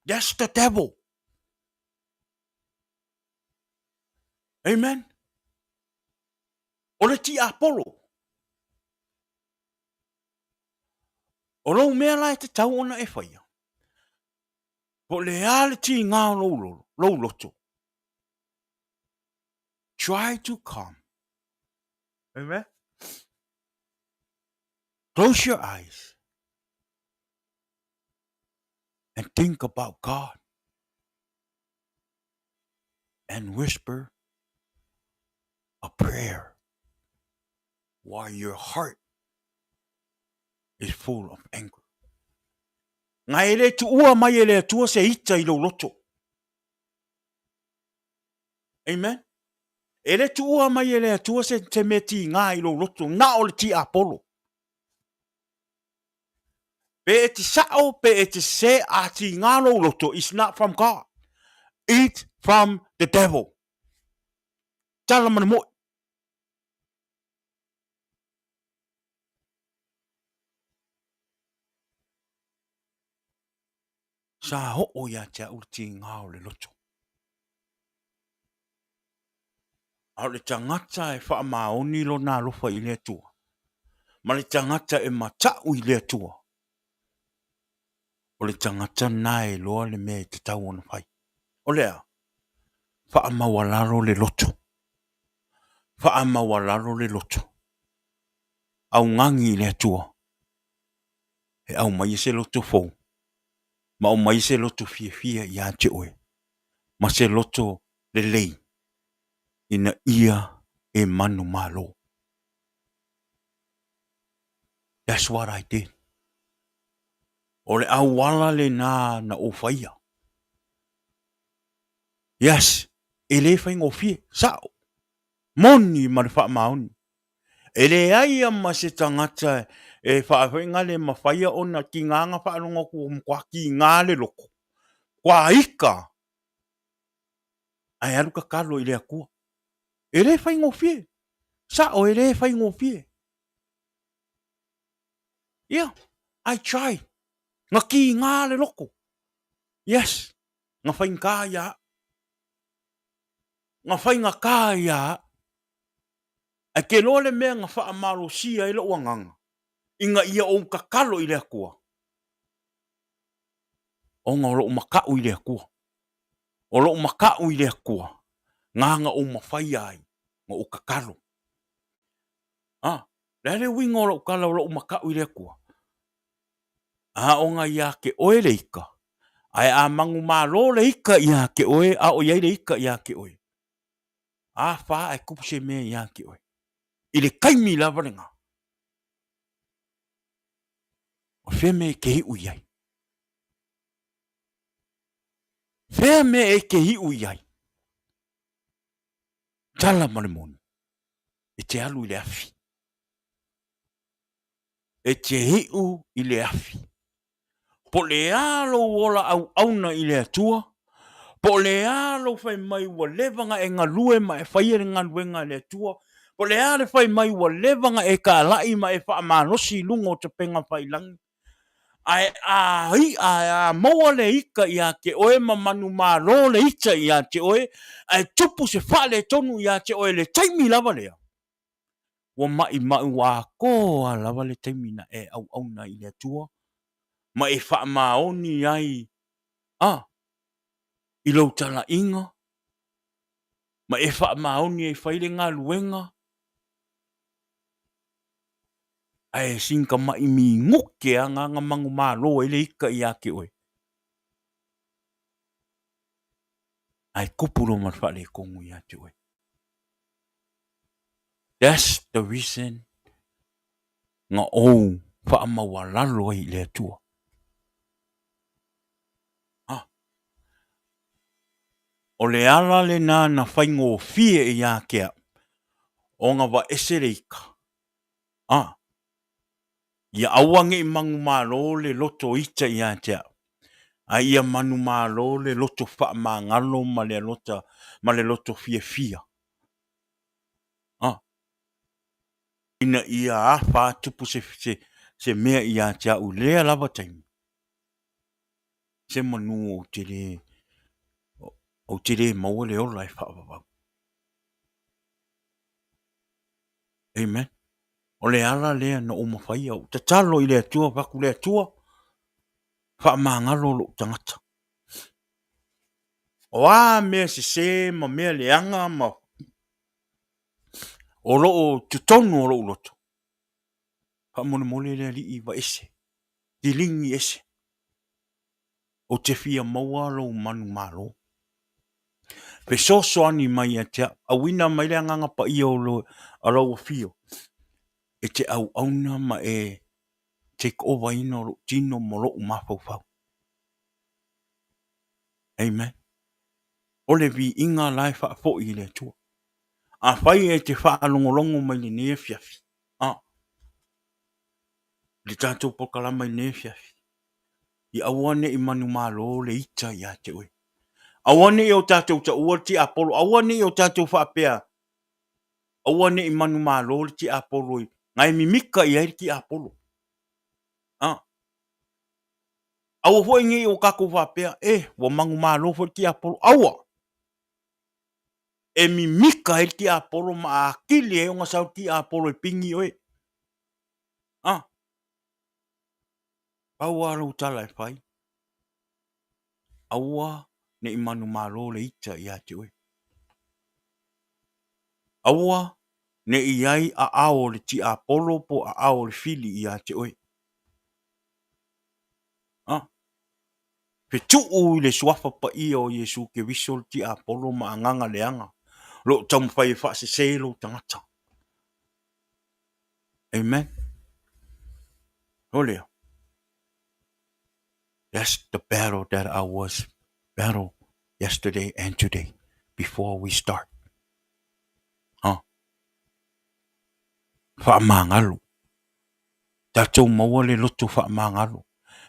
That's the devil. Amen. O le tiapolo. O lou mea la e tatau ona e whaia. Po le a le tīngā o lou, lolo, lou loto. Try to calm. Amen. Close your eyes and think about God and whisper a prayer while your heart is full of anger. Nga e le tuua mai e le Atua se ita i lou loto. Amen. E le tuua mai e le Atua se, se mea tigā i lou loto, na o le tiapolo. Pe e te sao, pe e te sē, a tigā lou loto, it's not from God. It's from the devil. Tala ma le mo'i. Sa oo ia te au le tigā o le loto. A o le tagata e faamaoni lona alofa i le Atua, ma le tagata e mataʻu i le Atua, o le tagata lena e iloa le mea e tatau ona fai. O le a? Faamaualalo le loto. Faamaualalo le loto. Augani i le Atua e aumaia se loto fou, ma aumaia se loto fiafia ia te oe, ma se loto lelei ina ia e manumalo. That's what I did. O le auala lena na ou faia. Yes, e le faigofie, sao. Moni ma le faamaoni. E leai a ma se tagata e faafegale ma faia ona tigaga faalogo atu ua matua tiga le loto. Kua ika ae alu tatalo i le Atua. E le faigofie. Sao e le faigofie. Ia, I tried. Na tiga le loto. Yes, na faigata ia au. Na faigata ia au. Ae ke loa le mea na faamalosia ai lou agaga, ina ia ou tatalo i le Atua, ona o lou makaʻu i le Atua. O lou makaʻu i le Atua, na na ou mafaia ai, na ou tatalo. A, le a le uiga o lou tala o lou makaʻu i le Atua? A ona ia te oe le ika, ae a manumalo le ika ia te oe, a o i ai le ika ia te oe. A fa ae tupu se mea ia te oe. I le taimi lava lena, o fea mea e te iu i ai? Fea mea e te iu i ai? Tala ma le moni, e te alu i le afi. E te iu i le afi. Po o le a lou ola auauna i le Atua, po o le a lou fai mai ua leva ona e galue ma e faia le galuega a le Atua, po o le a le fai mai ua leva ona e talai ma e faamalosi i luga o tapega faiilagi, ae a i'a a maua le ika ia te oe ma manumalo le ita ia te oe, ae tupu se faaletonu ia te oe i le taimi lava lea, ua maʻimaʻi ua atoa lava le taimi na e auauna ai i le Atua ma e faamaoni ai a i lou talaiga ma e faamaoni ai fai le galuega ae sina tamaʻi minute a na na manumalo ai le ika ia te oe ae tupu loa ma le faaletonu ia te oe. That's the reason na ou faamaualalo ai i le Atua. Ah. O le ala lena na faigofie ia te au, ona vaese le ika. Ah. Ia aua ne i manumalo le loto ita ia te au, a ia manumalo le loto faamagalo ma le alota ma le loto fiafia. Ah. Ina ia afa atu se, se, se mea ia te au i lea lava taimi. Se manu ou te le, ou te le maua le ola e faavavau. Amen. O le ala lea na ou mafaia, ou tatalo i le Atua, fai atu le Atua, faamagalo lou tagata. O a mea sese ma mea leaga ma o lo o totonu o lou loto. Faamolemole le Alii vaese, tiligi ese. Ou te fia maua lou manumalo. Fesoasoani mai ia te au, auina mai le Agaga Paia o lau afio e te auauna ma e take over ina o lou tino ma lou mafaufau. Amen. O le viiga la e faafoi i le Atua. Afai e te faalogologo mai lenei afiafi, a, i le tatou polokalama i lenei afiafi, ia aua ne i manumalo le ita ia te oe. Aua ne i o tatou taua le tiapolo, aua ne i o tatou faapea, aua ne i manumalo le tiapolo i, na e mimika i ai le tiapolo. A, aua foi ne i o tatou faapea, e, ua manumalo foi le tiapolo. Aua! E mimika ai le tiapolo ma atili ai ona sau le tiapolo e pigi oe. A, pau lava lou tala e fai, aua ne i manumalo le ita ia te oe. Aua ne i i ai aao o le tiapolo po o aao o le fili ia te oe. A, fetuu i le suafa paia o Iesu Keriso le tiapolo ma agaga leaga o lo o taumafai e faasese lou tagata. Amen. O lea. That's the battle that I was battle yesterday and today before we start. Huh? Faamagalo. Tatou maua le loto faamagalo.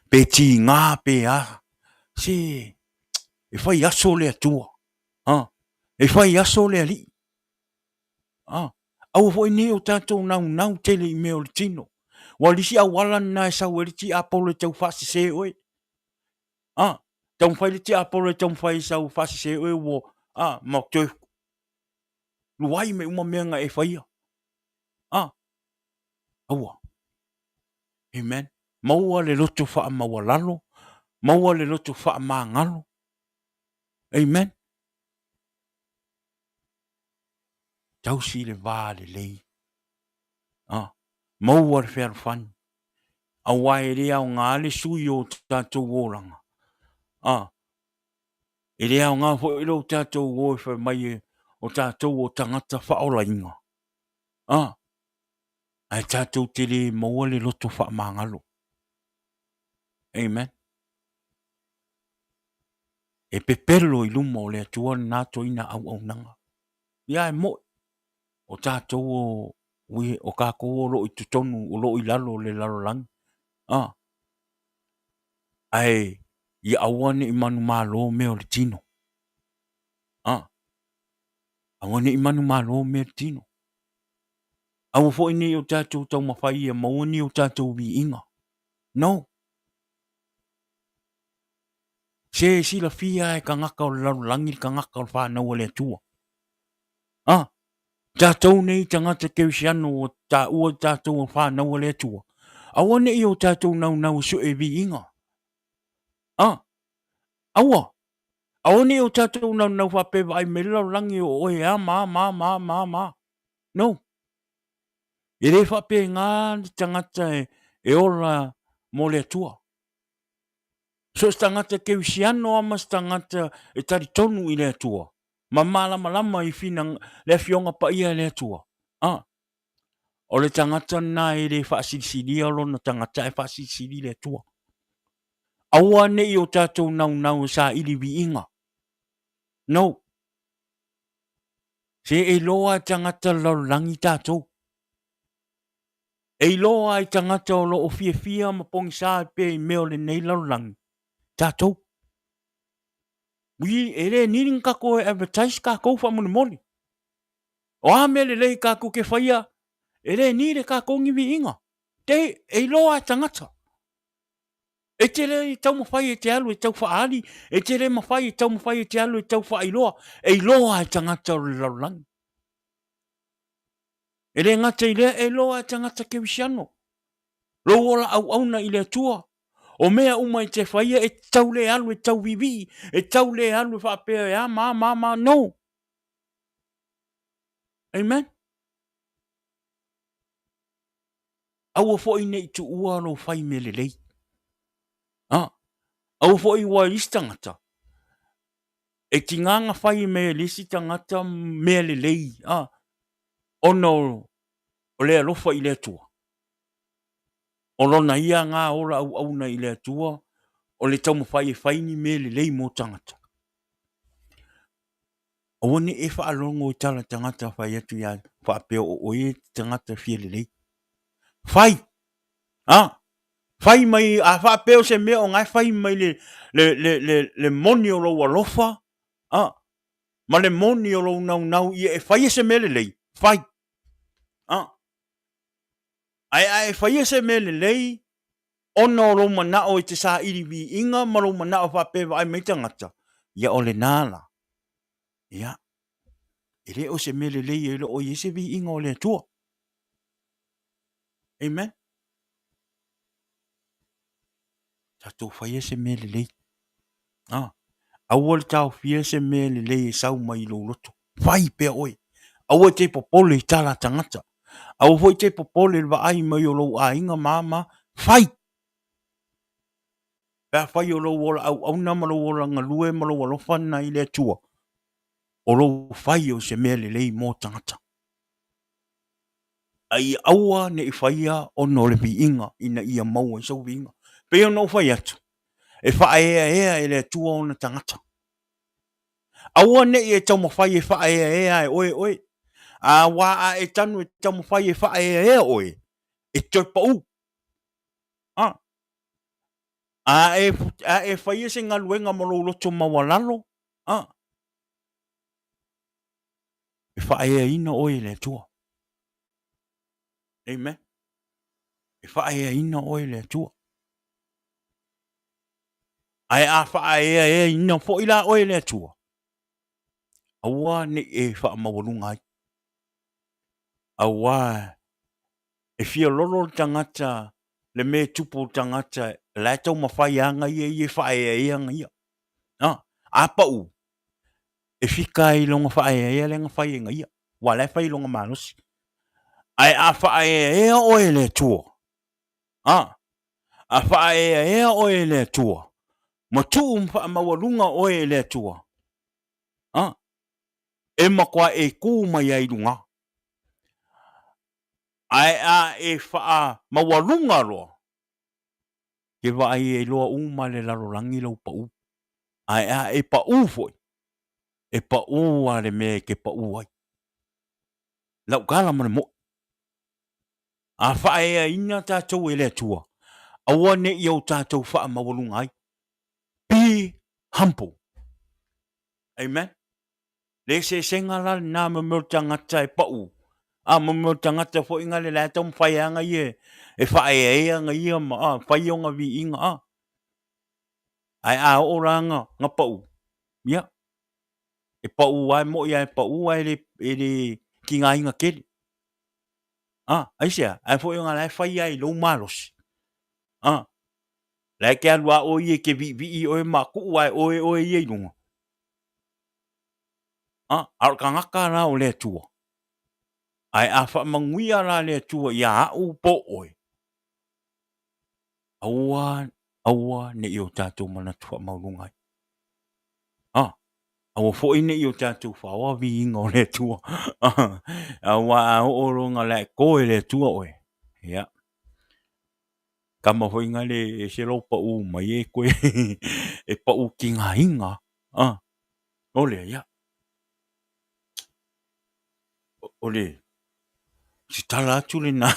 Pe tiga pe a. Se, e fai aso le Atua. Ha? E fai aso le Alii. Ha? Aua foi nei o tatou naunau tele i mea o le tino. Ua o le isi auala lena e sau ai le tiapolo e tau faasese oe. Ha? Taumafai le tiapolo e taumafai e sau faasese oe ua, ha, ma toe luai mai uma mea na e faia. Ha? Aua. Amen. Maua le loto faamaualalo, maua le loto faamagalo. Amen. Tausi le va lelei. Ah, maua le fealofani. Aua e le aoga le sui o tatou olaga. Ah, e le aoga foi lo tatou o e fai mai e o tatou o tagata faaolaina. Ah, ae tatou te le maua le loto faamagalo. Amen. E pepelo i luma o le Atua lena toina auaunaga. Ia e mo'i, o tatou o, o kakou o loo i totonu, o loo i lalo o le lalolagi. Ah. Ae ia aua ne i manumalo mea o le tino. Ah. Aua ne i manumalo mea o le tino. Aua foi ne i o tatou taumafai ia maua ni o tatou viiga. No. Se silafia e tagata o le lalolagi le tagata o le fanau a le Atua. Ah, tatou nei tagata kerisiano ua taua i tatou o fanau a le Atua. Aua ne i o tatou naunau e sue viiga. Ah, aua. Aua ne i o tatou naunau faapea vaai mai le lalolagi o oe e a ma a ma a ma a ma a ma a. No. E le faapena le tagata e ola mo le Atua. So o se tagata kerisiano lava ma se tagata e talitonu i le Atua, ma malamalama i fina, le Afioga Paia e le Atua, a, o le tagata lena e le faasilisilia lona tagata ae faasilisili le Atua. Aua ne i o tatou naunau e saili viiga. No. Se e iloa e tagata lalolagi tatou. E iloa ai tagata o lo o fiafia ma pogisa pea i mea o lenei lalolagi, tatou. We, e le need ni kakou e advertise kakou faamolemole. O a mea lelei kakou ke faia, e le need e kakou ni viiga. Te, e iloa e tagata. E te le taumafai e te alu e tau faaali, e te le mafai e taumafai e te alu e tau faailoa, e iloa e tagata o le lalolagi. E le gata i lea, e iloa e tagata kerisiano. Lou ola auauna i le Atua. O mea uma e te faia, e tau le alu e tau viivii, e tau le alu e faapea e a ma a ma a ma a. No! Amen? Aua foi ne i tuua lou fai mea lelei. A, aua foi ua i isi tagata, e tiga na fai mai e le isi tagata mea lelei, a, ona o le alofa i le Atua. O lona ia na ola auauna i le Atua, o le taumafai e fai ni mea lelei mo tagata. Aua ne i e faalogo i tala tagata fai atu ia faapea o oe e tagata fia lelei. Fai! A! Fai mai, a faapea o se mea o na e fai mai le, le, le, le, le moni o lou alofa, a, ma le moni o lou naunau ia e faia se mea lelei, fai. A! Ae a e faia se mea lelei, ona o lou manao e te saili viiga ma lou manao faapea e vaai mai tagata, ia o lena la, ia, e le o se mea lelei e le o i ai se viiga o le Atua. Amen. Tatou faia se mea lelei. Ah, aua le taofia se mea lelei e sau mai i lou loto. Fai pea oe. Aua e te popole i tala a tagata. Aua foi te popole i le vaai mai o lou aiga ma ma. Fai! Pe afai o lou ola auauna ma lou ola galue ma lou alofa lena i le Atua, o lou fai o se mea lelei mo tagata. A ia aua ne i faia ona o le viiga ina ia maua ai sau viiga. Pei ona ou fai atu, e faaeaea e le Atua ona tagata. Aua ne i e taumafai e faaeaea e oe oe. Aua a e tanu e taumafai e faaeaea oe, e toe pau. A, a e, a e faia se galuega ma lou loto maualalo, a, e faaeaina oe e le Atua. Amen. E faaeaina oe e le Atua. Ae a faaeaeaina foi la oe e le Atua, aua ne i e faamaualuga ai. Aua e fia lolo le tagata, le mea e tupu i le tagata, la e taumafai lava ia ia e faaeaea ia. A, a pau, e fika ai i lona faaeaea lea na fai e na ia, aua o la e fai i lona malosi. Ae a faaeaea oe e le Atua, a, a faaeaea oe e le Atua, ma tuu ma faamaualuga oe e le Atua, a, e matua e tu mai ai i luga. Ae a e faamaualuga loa, ke vaai e iloa uma le lalolagi lou pau. Ae a e pau foi, e pau a le mea e ke pau ai. Lau tala ma le moi. A faaeaina tatou e le Atua, aua ne i o tatou faamaualuga ai. Be humble. Amen. Le eseesega la lena ma mea o le tagata e pau, a ma mea o le tagata foi na le la e taumafai lava na ia e faaeaea na ia ma a, fai ona viiga a. Ae a oo la na, na pau, ia, e pau lava, e moni lava e pau ae le, e le tigaina tele. A, aisea? Ae foi ona la e fai lava i lou malosi. A, la e te alu lava oe ia e te viivii oe ma tuu lava e oe oe ia i luga. A, a o le tagata la o le Atua, ae a faamanuia la le Atua ia au po o oe, aua, aua ne i o tatou manatu faamaualuga ai. A, aua foi ne i o tatou faoa viiga o le Atua. Aua a oo loa ina la e to e le Atua oe, ia, tama foi na le ese lou pau mai e koe e pau tigaina. A, o lea, ia. O le se tala atu lena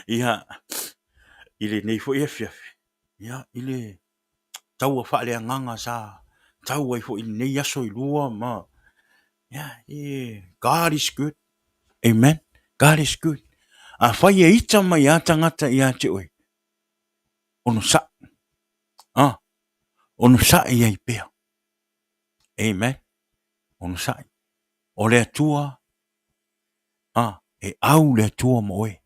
ia, i lenei foi afiafi, ia, i le taua faaleagaga sa tau ai foi i lenei aso i lua ma, ia, e, God is good. Amen. God is good. Afai e ita mai a tagata ia te oe, onosai. Ah, onosai ai pea. Amen. Onosai. O le Atua, ah, e au le Atua ma oe.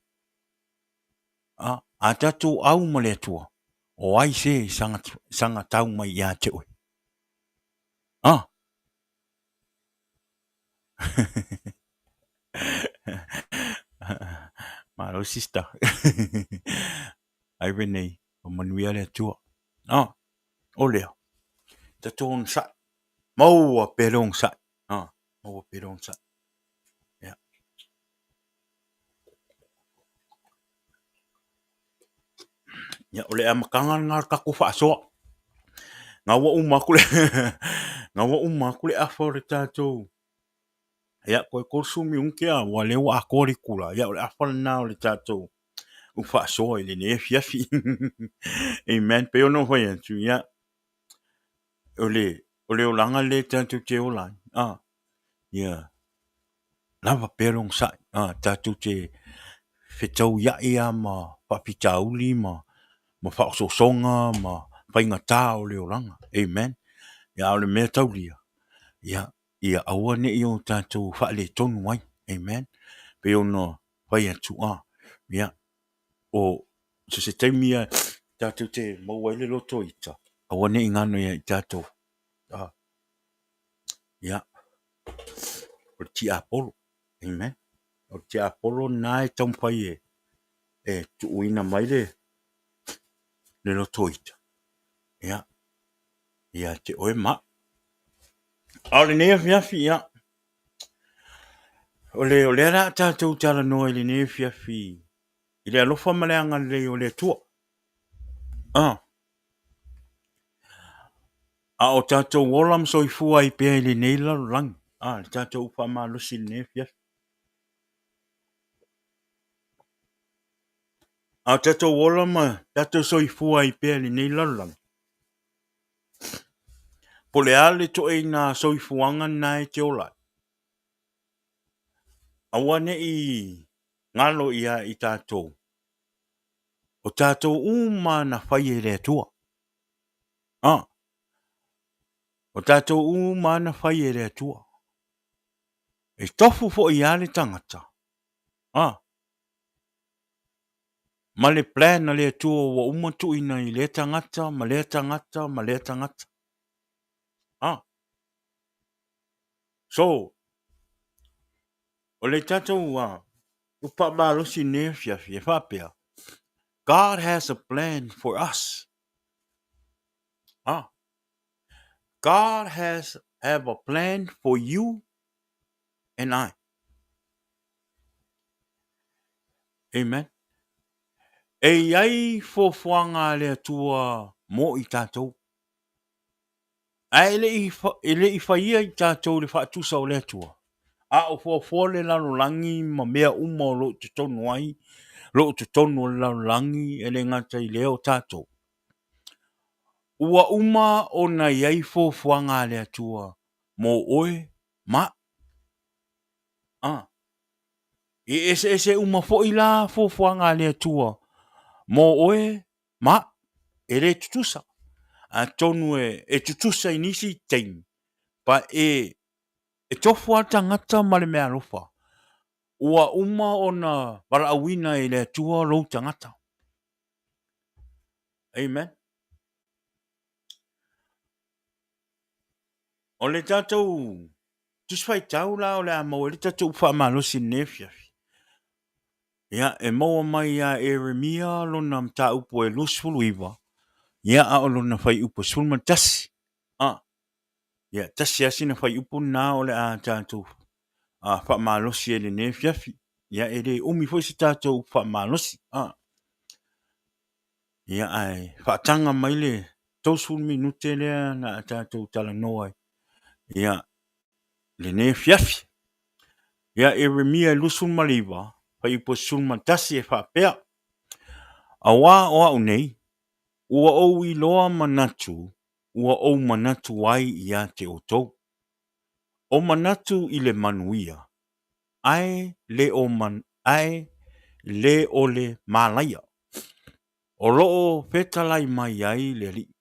Ah, a tatou au ma le Atua, o ai se e saga, saga tau mai ia te oe. Ah. Malo sister. Ai venei, o manuia le Atua. Ah, o lea, tatou onosai. Maua pea le onosai. Ah, maua pea le onosai. Yeah. Ia, o le amataga lena o le tatou faasoa. Na ua uma atu le na ua uma atu le afa o le tatou Ia, toe 30 minute a ua lea ua atoa le itula. Ia, o le afa lena o le tatou u faasoa i lenei afiafi. Amen. Pei ona ou fai atu, ia, o le, o le olaga lea tatou te ola ai. Ah, ia, lava pea le onosai. Ah, tatou te fetauia'i lava ma faafitauli ma, ma faaosoosoga ma faigata o le olaga. Amen. Ia, a o le mea taulia, ia, ia aua ne i o tatou faaletonu ai. Amen. Pei ona fai atu, a, ia, o so se taimi lava tatou te maua ai le loto ita, aua ne i gano ia i tatou. A, ia, o le tiapolo. Amen. O le tiapolo lena e taumafai e, e tuuina mai le, le loto ita. Ia, ia te oe ma au. A o lenei afiafi, ia, o le, o lea la tatou talanoa i lenei afiafi i le alofa ma le agalelei o le Atua. Ah. A o tatou ola ma soifua ai pea i lenei lalolagi. Ah, le tatou faamalosi i lenei afiafi. A o tatou ola ma tatou soifua ai pea i lenei lalolagi. Po o le a le ituaiga soifuaga lena e te ola ai, aua ne i galo ia i tatou, o tatou uma na fai e le Atua. A, o tatou uma na fai e le Atua. E tofu foi lava le tagata. A, ma le plan a le Atua ua uma tuuina i lea tagata ma lea tagata ma lea tagata. Ah. So, o le tatou uh, faamalosi nei afiafi e faapea, God has a plan for us. Ah. God has have a plan for you and I. Amen. E i ai fuafuaga a le Atua mo i tatou. Ae e le i, e le i faia i tatou le faatusa o le Atua. A o fuafua le lalolagi ma mea uma o lo o totonu ai, lo o totonu o le lalolagi, e le gata i lea o tatou. Ua uma ona i ai fuafuaga a le Atua mo oe ma A. E eseese uma foi la fuafuaga a le Atua mo oe ma au. E le tutusa. Atonu e, e tutusa i nisi taimi, pa e, e tofu lava le tagata ma le meaalofa. Ua uma ona valaauina e le Atua lou tagata. Amen. O le tatou Tusi Faitau la o le a maua ai le tatou faamalosi i lenei afiafi. Ia, e maua mai ia Ieremia lona mataupu e 29, ia, a o lona fuaiupu e 11. A, ia, tasi lava sina fuaiupu lena o le a tatou a, faamalosi ai i lenei afiafi. Ia, e le umi foi se tatou faamalosi. A, ia, ae faataga mai le 30 minute lea na a tatou talanoa ai. Ia, lenei afiafi. Ia, Ieremia 29, fuaiupu 11 e faapea, Auā o au nei, ua ou iloa manatu ua ou manatu ai ia te outou, o manatu i le manuia, ae le o, ae le o le malaia, o lo o fetalai mai ai le Alii.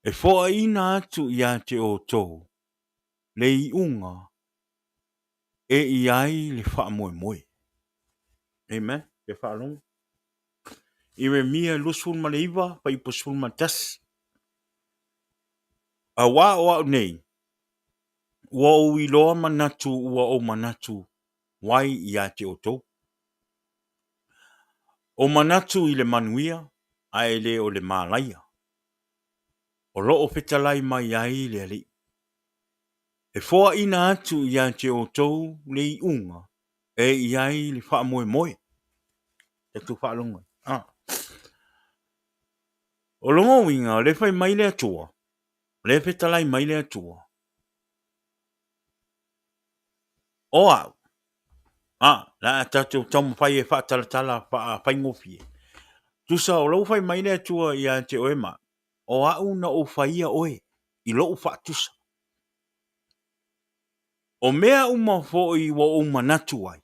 E foaiina atu ia te outou le iuga e i ai le faamoemoe. Amen. Fia faalogo. Ieremia 29, fuaiupu 11. Auā o au nei, ua ou iloa manatu ua ou manatu ai ia te outou. O manatu i le manuia ae le o le malaia, o lo o fetalai mai ai le Alii. E foaina atu ia te outou le iuga e i ai le faamoemoe. Tatou faalogo ai. Ah. O lona uiga, o lea e fai mai le Atua, o lea e fetalai mai le Atua, o au, a, la a tatou taumafai e faatalatala faafaigofie. Tusa o lou fai mai le Atua ia te oe ma, o au na ou faia oe i lou faatusa. O mea uma foi ua ou manatu ai,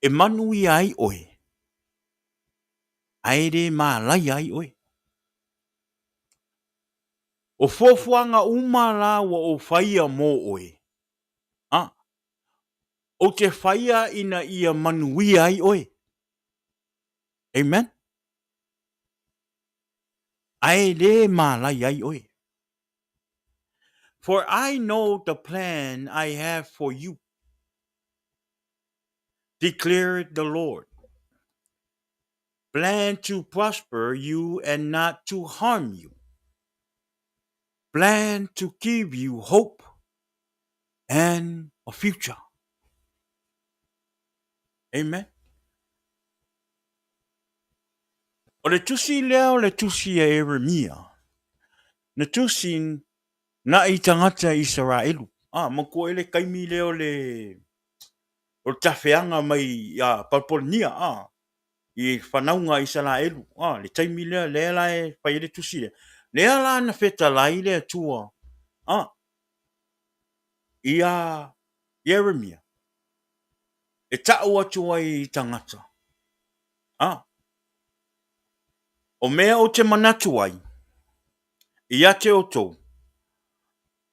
e manuia ai oe, ae le malaia ai oe. O fuafuaga uma la ua ou faia mo oe, a, ou te faia ina ia manuia ai oe. Amen. Ae le malaia ai oe. For I know the plan I have for you, declared the Lord. Plan to prosper you and not to harm you. Plan to give you hope and a future. Amen. O le tusi lea o le tusi a Ieremia, na tusi na i tagata Isaraelu. Ah, manatua e le taimi lea o le o le tafeaga mai ia Papolonia, ah, i fanauga a Isaraelu, ah, le taimi lea, lea la e fai ai le tusi lea. Lea la na fetalai le Atua, ah, ia Ieremia, e ta'u atu ai i tagata, a, o mea ou te manatu ai, ia te outou,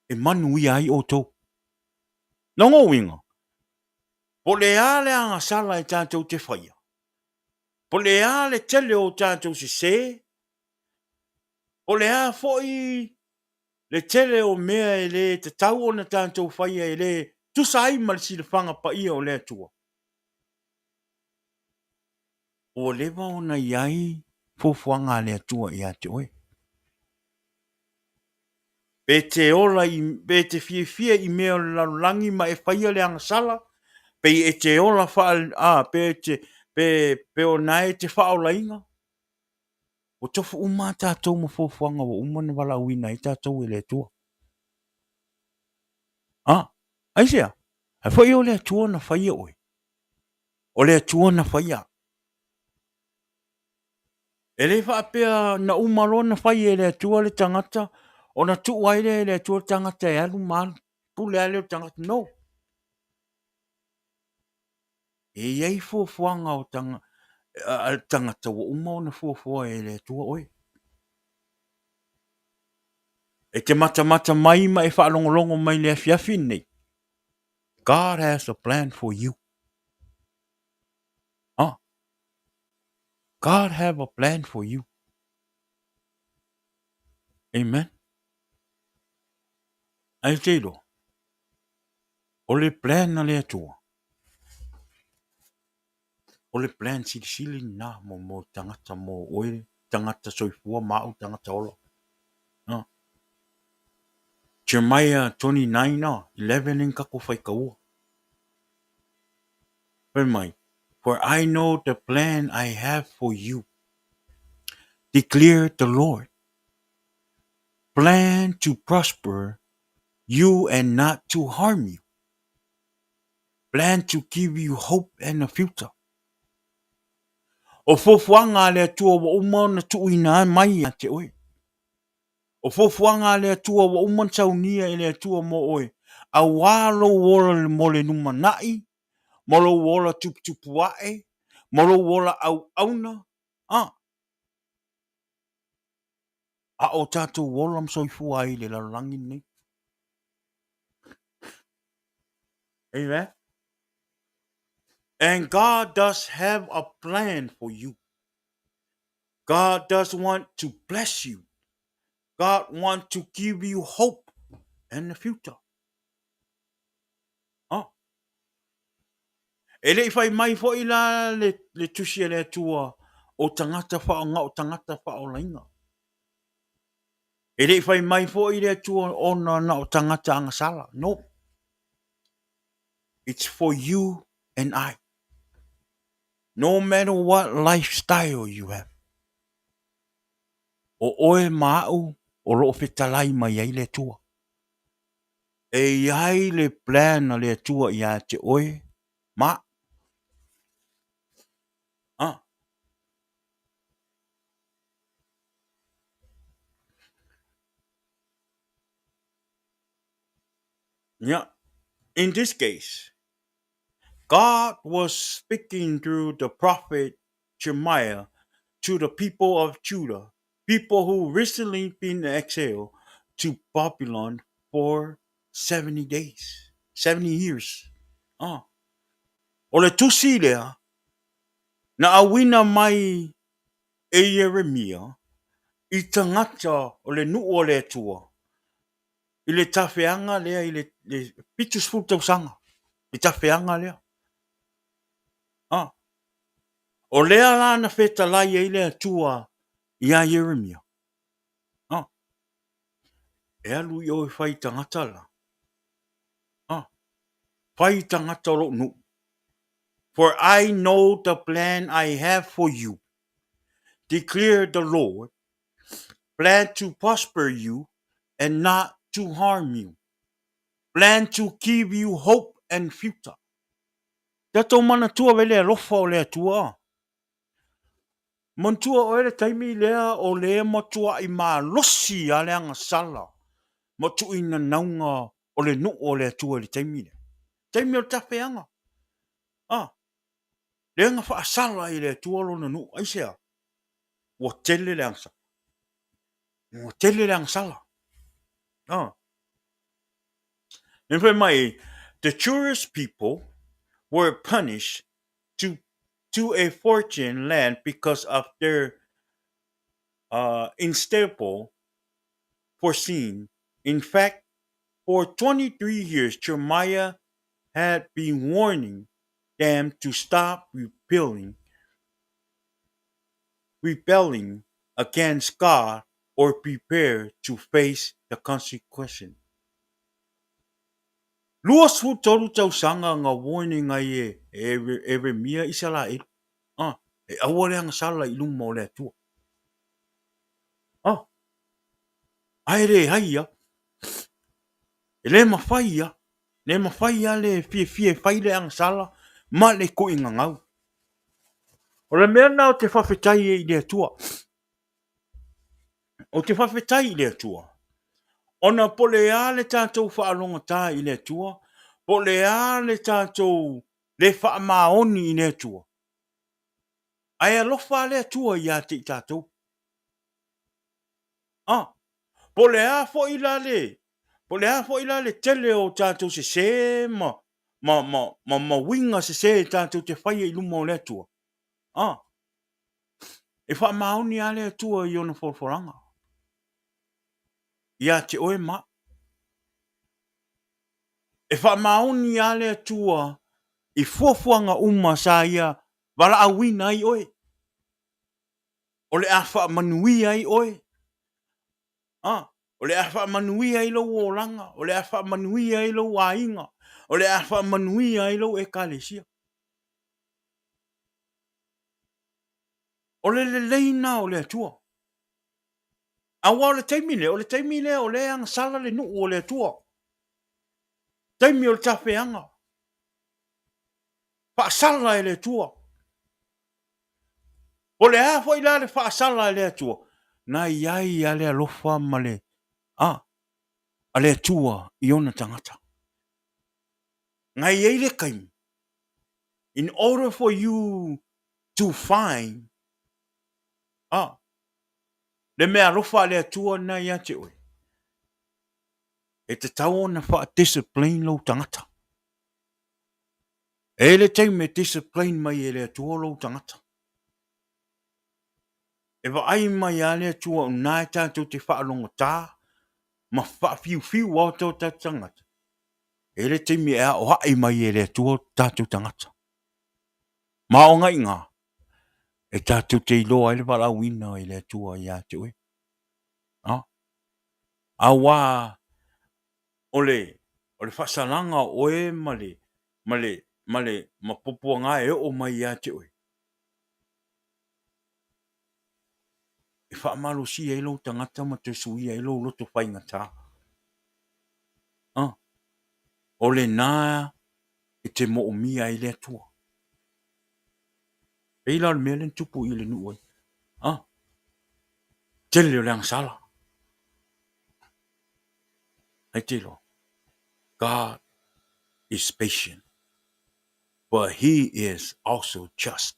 e manuia ai outou. Lona uiga, po o le a le agasala e tatou te faia, po o le a le tele o tatou sesē, po o le a foi le tele o mea e le tatau ona tatou faia e le tusa ai ma le silafaga paia o le Atua, ua leva ona i ai fuafuaga a le Atua ia te oe. Pe te ola i, pe te fiafia i mea o le lalolagi ma e faia le agasala, pe e te ola faa, a, pe te, pe, pe o na e te faaolaina, Ua tofu uma a tatou ma fuafuaga ua uma ona valaauina ai tatou e le Atua. A, aisea? Ai foi o le Atua na faia oe. O le Atua na faia. E le faapea na uma loa na fai e le Atua le tagata, ona tuu ai lea e le Atua le tagata e alu ma alu, pule lava lea o le tagata. No. E i ai fuafuaga o tanga, a le tagata ua uma ona fuafua e le Atua oe. E te matamata mai ma e faalogologo mai le afiafi lenei. God has a plan for you. Ah. God have a plan for you. Amen. Ai te iloa. O le plan a le Atua, o le plan silisili lena mo mo tagata mo oe tagata soifua ma au tagata ola. No. Jeremiah 29, no, 11 lea na tatou faitaua. Fai mai, For I know the plan I have for you, declared the Lord, plan to prosper you and not to harm you. Plan to give you hope and a future. O fuafuaga a le Atua ua uma ona tuuina mai ia te oe. O fuafuaga a le Atua ua uma ona saunia e le Atua mo oe, auā lou ola mo le lumanai, mo lou ola tuputupu ae, mo lou ola auauna, a. A o tatou ola ma soifua ai i le lalolagi lenei. Amen. And God does have a plan for you. God does want to bless you. God want to give you hope in the future. Oh. E le i fai mai foi la le, le tusi a le Atua o tagata faaaoga o tagata faaolaina. E le i fai mai foi le Atua ona na o tagata agasala. No. It's for you and I. No matter what lifestyle you have. O oe ma au o lo o fetalai mai ai le Atua. E i ai le plan a le Atua ia te oe ma au. Ah. Yeah. In this case, God was speaking through the prophet Jeremiah to the people of Judah, people who recently been exiled to Babylon for 70 days, 70 years. Ah. O le tusi lea, na auina mai e Ieremia i tagata o le nuu o le Atua i le tafeaga lea i le, le 70 tausaga, le tafeaga lea. Ah. O lea la na fetalai ai le Atua iā Ieremia. Ah. E alu i o e fai tagata la. Ah. Fai tagata o lou nuu. For I know the plan I have for you, declared the Lord, plan to prosper you and not to harm you, plan to give you hope and future. Tatou manatua vele alofa o le Atua. Manatua oe le taimi lea o le matuaʻi malosi a le agasala ma tuuinanauga o le nuu o le Atua i le taimi lea. Taimi o le tafeaga. Ah, lea na faasala ai e le Atua lona nuu. Aisea? Ua tele le agasala. Ua tele le agasala. Ah. Lea fai mai, the Jewish people were punished to, to a foreign land because of their uh, unstable foreseen. In fact, for 23 years, Jeremiah had been warning them to stop rebelling, rebelling against God or prepare to face the consequences. 23 tausaga nga warning ai e Eremia Isaraelu, a, e aua le agasala i luma o le Atua. A, ae leai ia. E le mafai ia. Le mafai ia le fiafia e fai le agasala ma le kuigagau. O le mea lena ou te faafetai ai i le Atua. Ou te faafetai i le Atua, ona po o le a le tatou faalogata i le Atua, po o le a le tatou le faamaoni i le Atua, ae alofa le Atua ia te i tatou. Ah, po o le a foi la le, po o le a foi la le tele o tatou sesē ma, ma, ma, ma, ma uiga sesē tatou te faia i luma o le Atua. Ah, E faamaoni lava le Atua i ona folafolaga ia te oe ma au. E faamaoni lava le Atua i fuafuaga uma sa ia valaauina ai oe. O le a faamanuia ai oe. A, o le a faamanuia ai lou olaga, o le a faamanuia ai lou aiga, o le a faamanuia ai lou ekalesia. O le lelei na o le Atua. Aua o le taimi lea, o le taimi lea o lea e agasala le nuu o le Atua. Taimi o le tafeaga. Faasala e le Atua. O le a foi la le faasala e le Atua? Na i ai a le alofa ma le a, a le Atua i ona tagata. Na i ai le taimi in order for you to find ah, le mea alofa a le Atua lena ia te oe, e tatau ona faa-discipline lou tagata. E le taimi e discipline mai e le Atua lou tagata. E vaai mai a le Atua o na e tatou te faalogotā ma faafiufiu a o tatou tagata. E le taimi e aoai mai e le Atua o tatou tagata. Ma o gaiga e tatou te iloa ai le valaauina i le Atua ia te oe. Auā o le o le faasalaga o oe ma le ma le ma le ma puapuaga e oo mai ia te oe, e faamalosia ai lou tagata ma toe suia ai lou loto faigata. O lena e te moomia ai le Atua. Pei la o le mea lea na tupu i le nuu ai. Tele o le agasala. Ai te iloa, God is patient, but he is also just.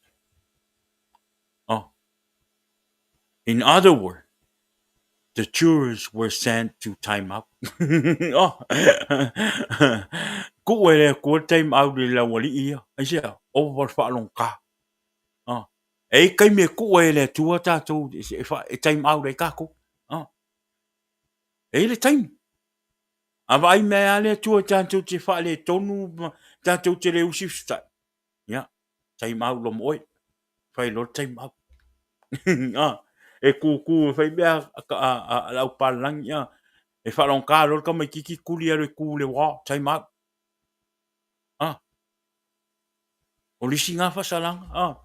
In other words, the jurors were sent to time out. Kuu e le Atua le time out i le aualii ia. Aisea? Ova le faalogogata. E i ai taimi e tuu ai e le Atua tatou e time out ai tatou. E i ai le taimi. A vaai mai lava le Atua tatou te faaletonu ma tatou te le usiusitai, ia, time out loa ma oe. Fai loa le time out. E tutu e fai mea a le aupalelagi, e faalogogata loa le tamaititi tuli alu e tu i le wall, time out. O le isi lena faasalaga.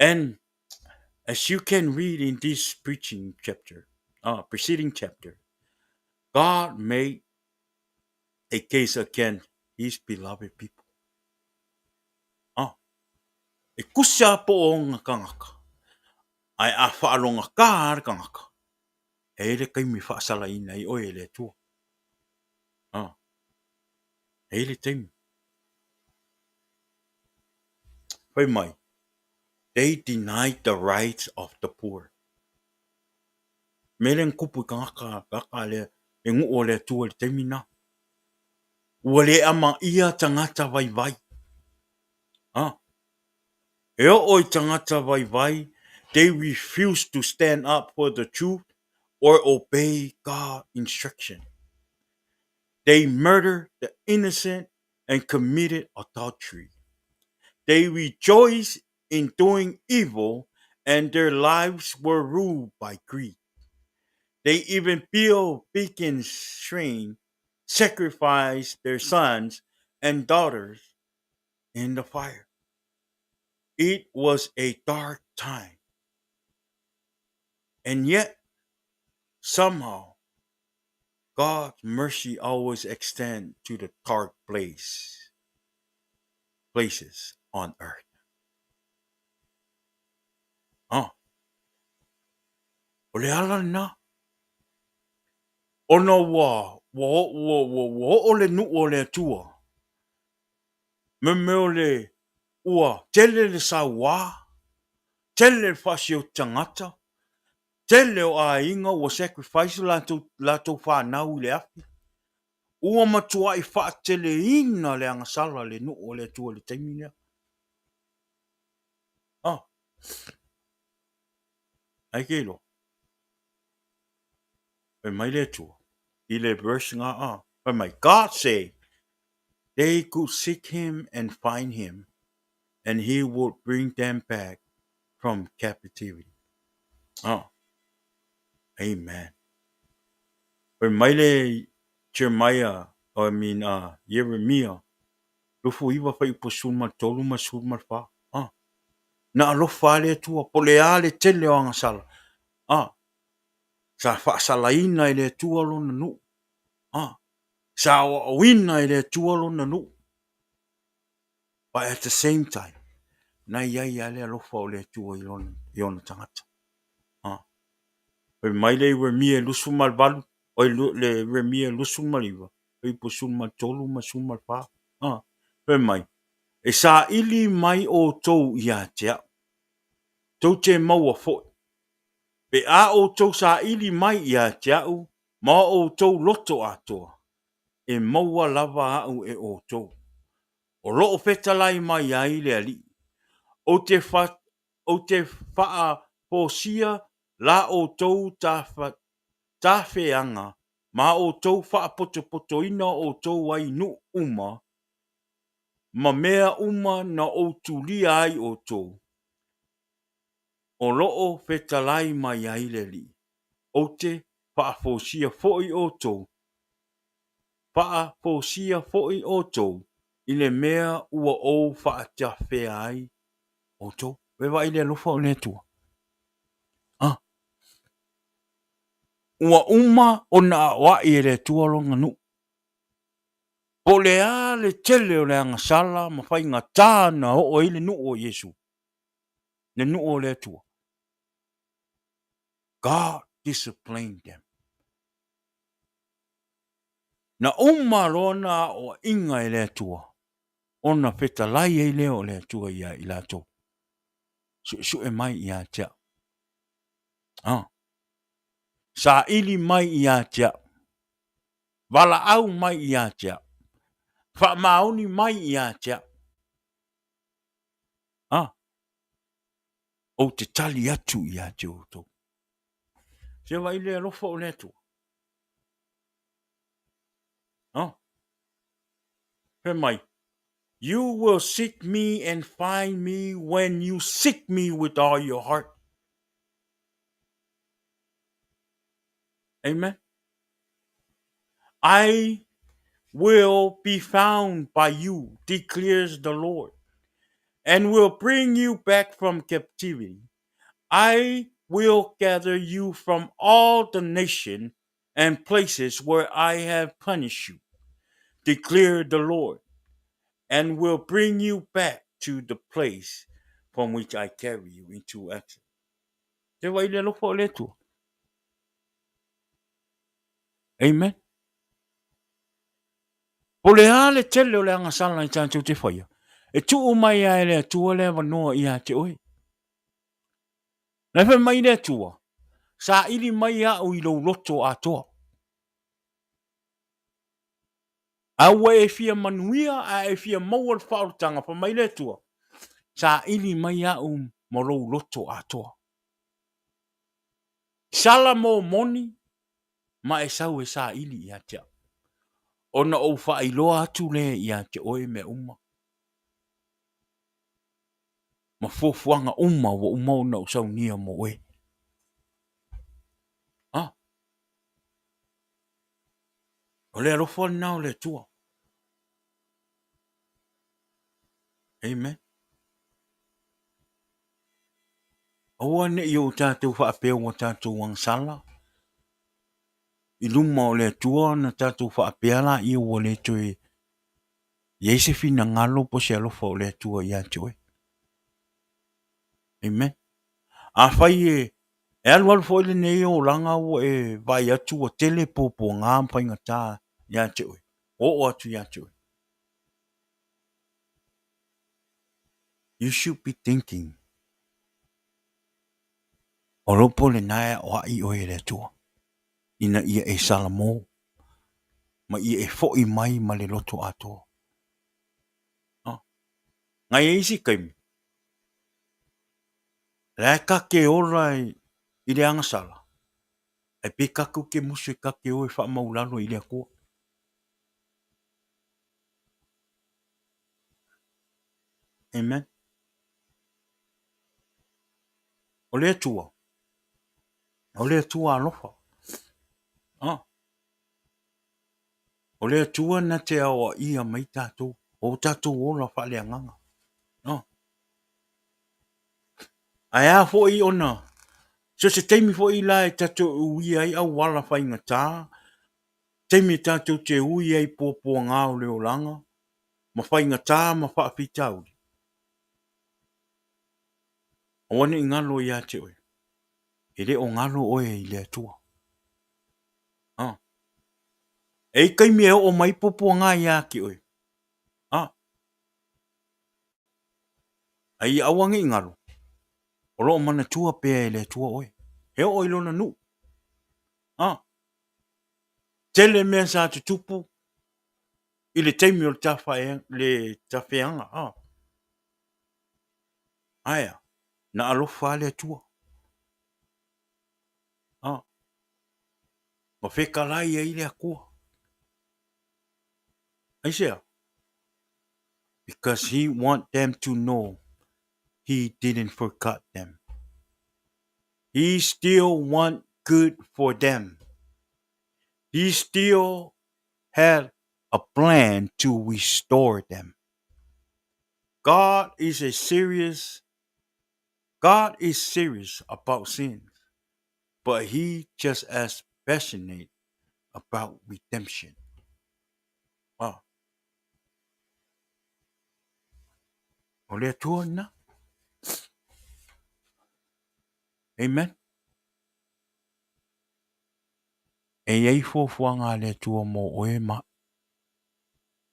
And as you can read in this preaching chapter, preceding chapter, God made a case against his beloved people. E kusa po o ona tagata, ae a faalogata lava le tagata, e i ai le taimi e faasalaina ai oe e le Atua. E i ai le taimi. Fai mai, they denied the rights of the poor. Mea lea na tupu i tagata, tagata a le, le nuu o le Atua i le taimi lena. Ua le amanaia tagata vaivai. E oo i tagata vaivai, they refuse to stand up for the truth or obey God instruction. They murdered the innocent and committed adultery. They rejoiced in doing evil, and their lives were ruled by greed. They even built pagan shrines, sacrificed their sons and daughters in the fire. It was a dark time. And yet, somehow, God's mercy always extends to the dark place, places on earth. O le ala lena. Ona ua, ua, ua, ua, ua oo le nuu o le Atua. Me mea o le, ua tele le sauā, tele le faasioti tagata, tele o aiga ua sacrifice latou, latou fanau i le afi. Ua matuai faateleina le agasala le nuu o le Atua i le taimi lea. Ah. Ai ke iloa. Fai mai le Atua i le verse nga a. Fai mai, God say they could seek him and find him, and he would bring them back from captivity. Ah. Amen. Fai mai le Jeremiah, I mean, Yeremia, 29 fuaiupu 13 ma 14. Ah. Na alofa lava le Atua, po o le a le tele o agasala. Ah. Sa faasalaina e le Atua lona nuu. Ah. Sa aoaoina e le Atua lona nuu. But at the same time, na i ai lava le alofa o le Atua i lona, i ona tagata. Ah. Fai mai le Ieremia 28, oi le Ieremia 29, fuaiupu 13 ma 14. Ah. Fai mai, e saili mai outou ia te au, tou te maua foi. Pe a outou saili mai ia te au ma o outou loto atoa, e maua lava au e outou. O loo fetalai mai ai le Alii, ou te fa, ou te faafosia la outou tafeaga ma outou faapotopotoina o outou ai i nuu uma. ma mea uma na ou tulia ai outou, o lo o fetalai mai ai le Alii, ou te faafosia foi outou, faafosia foi outou i le mea ua ou faatafea ai outou. Ua e vaai i le alofa o le Atua? Ah. Ua uma ona aoai e le Atua lona nuu. Po o le a le tele o le agasala ma faigata na oo ai le nuu o Iesu, le nuu o le Atua. God disciplined them. Na uma loa na aoaiga e le Atua, ona fetalai ai lea o le Atua ia i latou. Suesue mai ia te au. Ah. Saili mai ia te au. Valaau mai ia te au. Faamaoni mai ia te au. Ah. Ou te tali atu ia te outou. Se vaai le alofa o le Atua. Oh. Fai mai, You will seek me and find me when you seek me with all your heart. Amen. I will be found by you, declares the Lord, and will bring you back from captivity. I will gather you from all the nation and places where I have punished you, declared the Lord, and will bring you back to the place from which I carry you into exile. Te wai le alofa o le Atua. Amen. Po le a le tele o le agasala i tātou te whaia. E tuu mai a e le Atua le avanoa ia te oe. Na fai mai le Atua, Saili mai au i lou loto atoa. A ua e fia manuia a e fia maua le faaolataga, fai mai le Atua, Saili mai au ma lou loto atoa. Sala momoni ma e sau e saili ia te au, ona ou faailoa atu lea ia te oe mea uma. Ma fuafuaga uma ua uma ona ou saunia mo oe. Ah. O le alofa lena o le Atua. Amen. Aua ne i o tatou faapea ua tatou agasala i luma o le Atua ona tatou faapea laia ua le toe i ai se finagalo po o se alofa o le Atua ia te oe. Amen. Afai e, e alualu foi lenei olaga ua e vaai atu ua tele puapuaga ma faigata ia te oe, ua oo atu ia te oe. You should be thinking, o lou po lena e aoai oe e le Atua, ina ia e salamo ma ia e foʻi mai ma le loto atoa. Oh. Ngai e isi kaimi, la e kake ola i le agasala, ai pe kake ke musu e kake o e whaamaulalo i le Atua. Amen. O le Atua, o le Atua alofa. Oh. O le Atua na te aoaia mai tatou, o tatou ola faaleagaga. No. Ae a foi ona, so se taimi foi la e tatou uia ai auala faigata, taimi e tatou te ui ai puapuaga o le olaga, ma faigata ma faafitauli. Aua ne i galo ia te oe, e le o galo oe i le Atua. Ah. E i taimi e oo mai puapuaga ia te oe. Ah. A ia aua ne i galo, o lo o manatua pea e le Atua oe. E oo i lona nuu. Ah. Tele mea sa tutupu i le taimi o le tawhaea, le tawheanga. Ah. Aea, na alofa le Atua. Ah. Ma fekalai ai le Atua. Aisea? Because he want them to know he didn't forget them. He still want good for them. He still had a plan to restore them. God is a serious God is serious about sins, but he just as passionate about redemption. Wow. O le Atua lena. Amen. E i ai fuafuaga a le Atua mo oe ma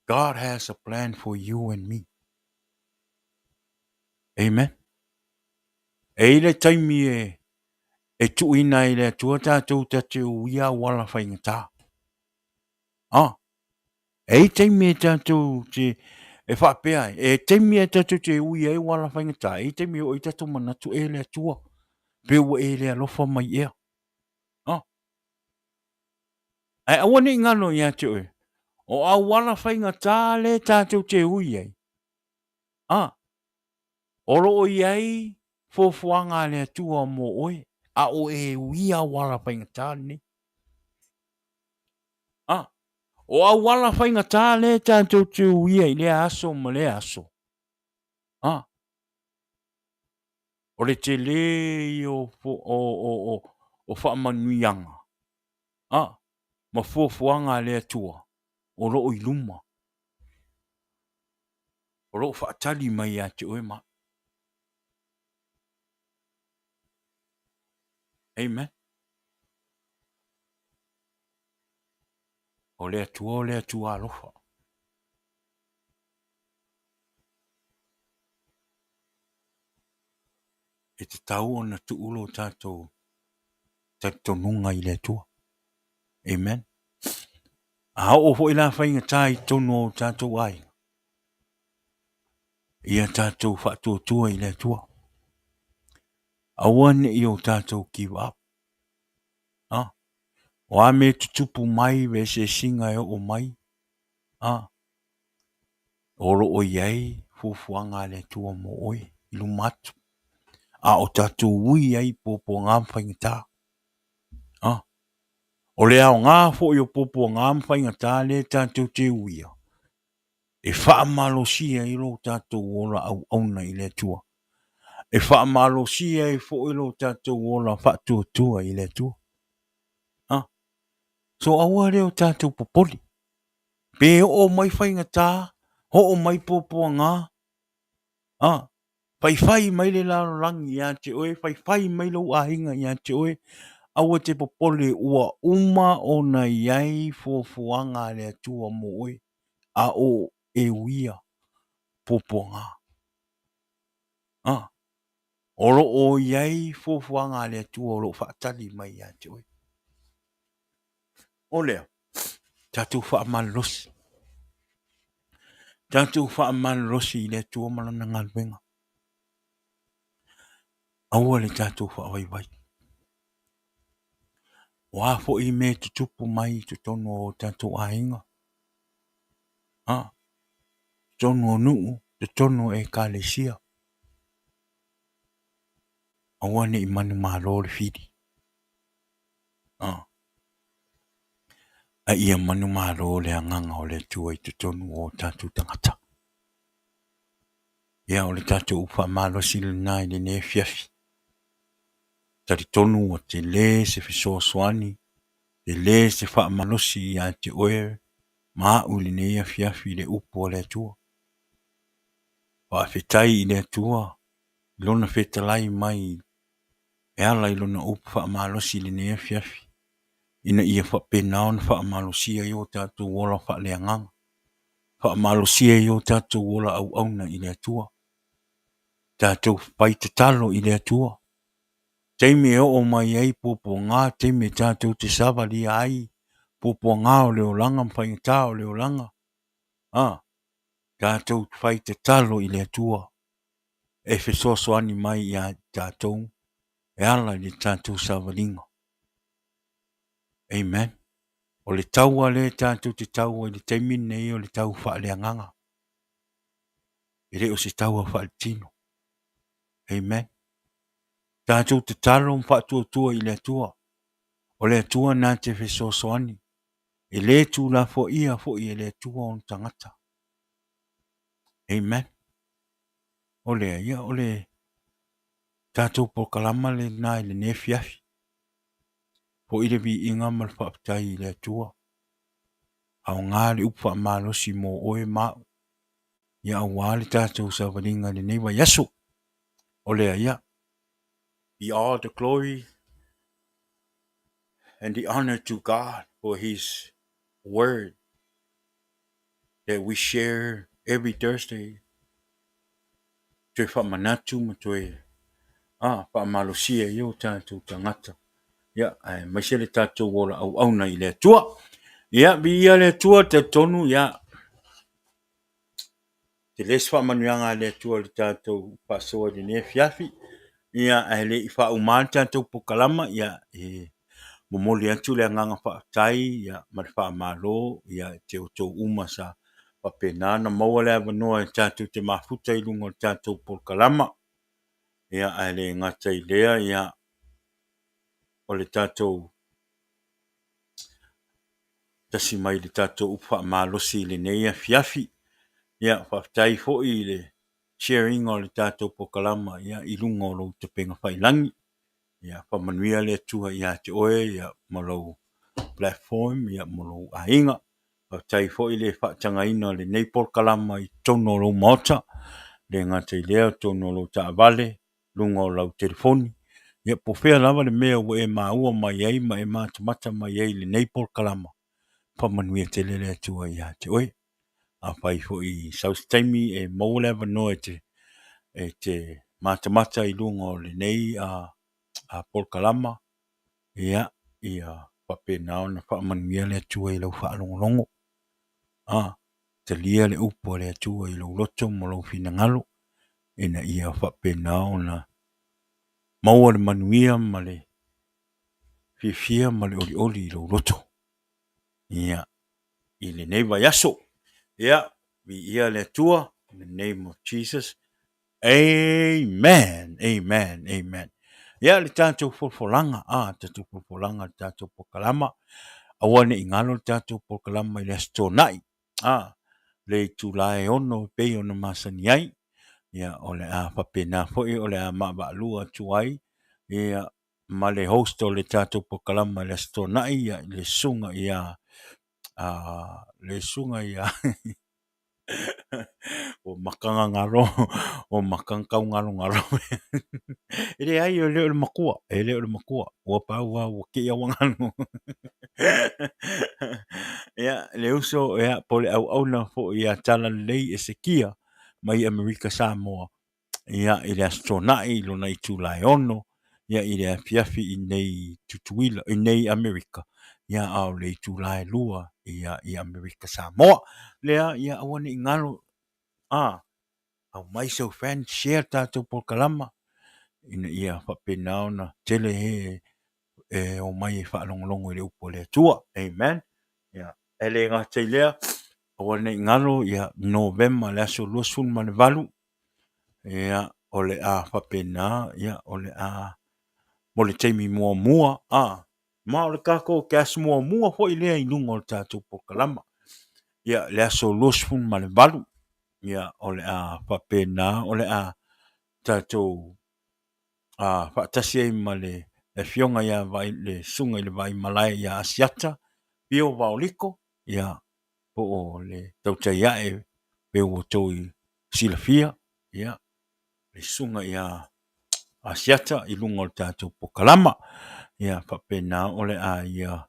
God has a plan for you and me. Amen. E i le taimi e e tuuina ai le Atua tatou ta te uia auala faigata. Ah, e i taimi e tatou te e faapea ai, e taimi e tatou te ui ai auala faigata, e i taimi e oo ai tatou manatu e le Atua, pe ua e le alofa mai ea. Ah. Ae aua ne i galo ia te oe, o auala faigata lea tatou te ui ai, a, o lo o i ai fuafuaga a le Atua mo oe, a o e uia auala faigata lenei. A, o auala faigata lea tatou te uia i lea aso ma lea aso, a, o le tele ia o faamanuiaga, a, ma fuafuaga a le Atua o lo o i luma, o lo o faatali mai ia te oe ma au. Amen. O le Atua o le Atua alofa. E tatau ona tuu lo tatou talitonuga i le Atua. Amen. A oo foi la faigata i totonu o tatou aiga, ia tatou faatuatua i le Atua. Aua ne i o tatou give up. Ah, o a mea e tutupu mai, eseesega e oo mai, ah, o lo o i ai fuafuaga a le Atua mo oe i luma atu. A o tatou ui ai i puapuaga ma faigata. Ah, o le aoga foi o puapuaga ma faigata lea tatou te uia, e faamalosia ai lo tatou ola auauna i le Atua. E faamalosia ai foi lo tatou ola faatuatua i le Atua. Ah, so aua lea o tatou popole. Pe oo mai faigata, oo mai puapuaga, ah, faifai mai le lalolagi ia te oe, faifai mai lou aiga ia te oe, aua te popole ua uma ona i ai fuafuaga a le Atua mo oe, a o e uia puapuaga. Ah, o lo o i ai fuafuaga a le Atua o lo o faatali mai ia te oe. O lea, tatou faamalolosi. Tatou faamalolosi i le Atua ma Lana galuega. Aua le tatou faavaivai. O a foi mea e tutupu mai i totonu o tatou aiga, a, totonu o nuu, totonu o ekalesia, aua ne i manumalo le fili. A, a ia manumalo le agaga o le Atua i totonu o tatou tagata. Ia, o le tatou upu faamalosi lena i lenei afiafi. Talitonu ua tele se fesoasoani, tele se faamalosi ia te oe ma au i lenei afiafi i le upu a le Atua. Faafetai i le Atua i Lona fetalai mai e ala i Lona upu faamalosi i lenei afiafi, ina ia faapena ona faamalosia ai o tatou ola faaleagaga, faamalosia ai o tatou ola auauna i le Atua, tatou fai tatalo i le Atua. Taimi e oo mai ai puapuaga, taimi e tatou te savalia ai puapuaga o le olaga ma faigata o le olaga, a, tatou fai tatalo i le Atua e fesoasoani mai ia tatou e ala i le tatou savaliga. Amen. O le taua lea tatou te tau ai i le taimi lenei o le tau faaleagaga. E le o se taua faaletino. Amen. Tatou tatalo ma faatuatua i le Atua. O le Atua na te fesoasoani. E le tuulafoaia foi e le Atua ona tagata. Amen. O lea, ia, o le tatou polokalama lena i lenei afiafi. Foi le viiga ma le faafetai i le Atua. Aoga le upu faamalosi mo oe ma au. Ia aua le tatou savaliga i lenei vaiaso. O lea, ia, be all the glory and the honor to God for his word that we share every Thursday. Toe faamanatu ma toe faamalosia i o tatou tagata. Ia, aemaise le tatou ola auauna i le Atua. Ia, viia le Atua, talitonu, ia, tele se faamanuiaga a le Atua i le tatou faasoa i lenei afiafi. Ia, ae le i faauma le tatou polokalama, ia, e momoli atu le agaga faafetai, ia, ma le faamalo, ia, i te outou uma sa faapena ona maua le avanoa e tatou te mafuta i luga o le tatou polokalama. Ia, ae le gata i lea, ia, o le tatou tasi mai le tatou upu faamalosi i lenei afiafi. Ia, faafetai foi i le sharing o le tatou polokalama, ia, i luga o lou tapega failangi. Ia, faamanuia le Atua ia te oe, ia, ma lou platform, ia, ma lou aiga. Faafetai foi le faatagaina o lenei polokalama i totonu o lou maota, le gata i lea, totonu o lou taavale, luga o lau telefoni, ia po o fea lava le mea ua e maua mai ai ma e matamata mai ai i lenei polokalama, faamanuia tele le Atua ia te oe. Afai foi i sau se taimi e maua le avanoa e te matamata i luga o lenei polokalama, ia, ia faapena ona faamanuia le Atua i lau faalogologo. Talia le upu a le Atua i lou loto ma lou finagalo, ina ia faapena ona maua le manuia ma le fiafia ma le olioli i lou loto, ia, i lenei vaiaso. Ia, viia le Atua, in the name of Jesus. Amen, amen, amen. Ia, le tatou folafolaga, tatou folafolaga, le tatou polokalama, aua ne i galo le tatou polokalama i le Aso Toonai, le itula e 6 e pei ona masani ai. Ia, o le a faapena foi o le a maavaalua atu ai, ia, ma le host o le tatou polokalama i le Aso Toonai, ia, le susuga ia, le susuga ia, ua makaga galo, ua makaga tau galogalo. E leai, e le o le matua, e le o le matua. Ua pau lava ua te i ua galo. Ia, le uso, ia, po o le auauna foi ia Talalelei Esekia mai Amerika Samoa, ia, i le Aso Toonai i lona itula e 6, ia, i le afiafi i inei Tutuila, i inei Amerika, ia, a o le itula e 2, ia, i Amerika Samoa. Lea, ia, aua ne i galo, aumai sou friend, share le tatou polokalama, ina ia faapena ona tele e e omai e faalogologo i le upu a le Atua. Amen. Ia, e le gata i lea, aua ne i galo, ia, Novema le aso 28, ia, o le a faapena, ia, o le a, mo le taimi muamua, ma o le tatou cast muamua foi lea i luga o le tatou polokalama. Ia, le aso 28, ia, o le a faapena, o le a tatou faatasi ai ma le afioga ia Vaai, le susuga i le Vaaimalae ia Asiata Pio Vaoliko, ia, po o le tautai ae pe ua outou silafia, ia, le susuga ia Asiata i luga o le tatou polokalama. Ia faapena o le a ia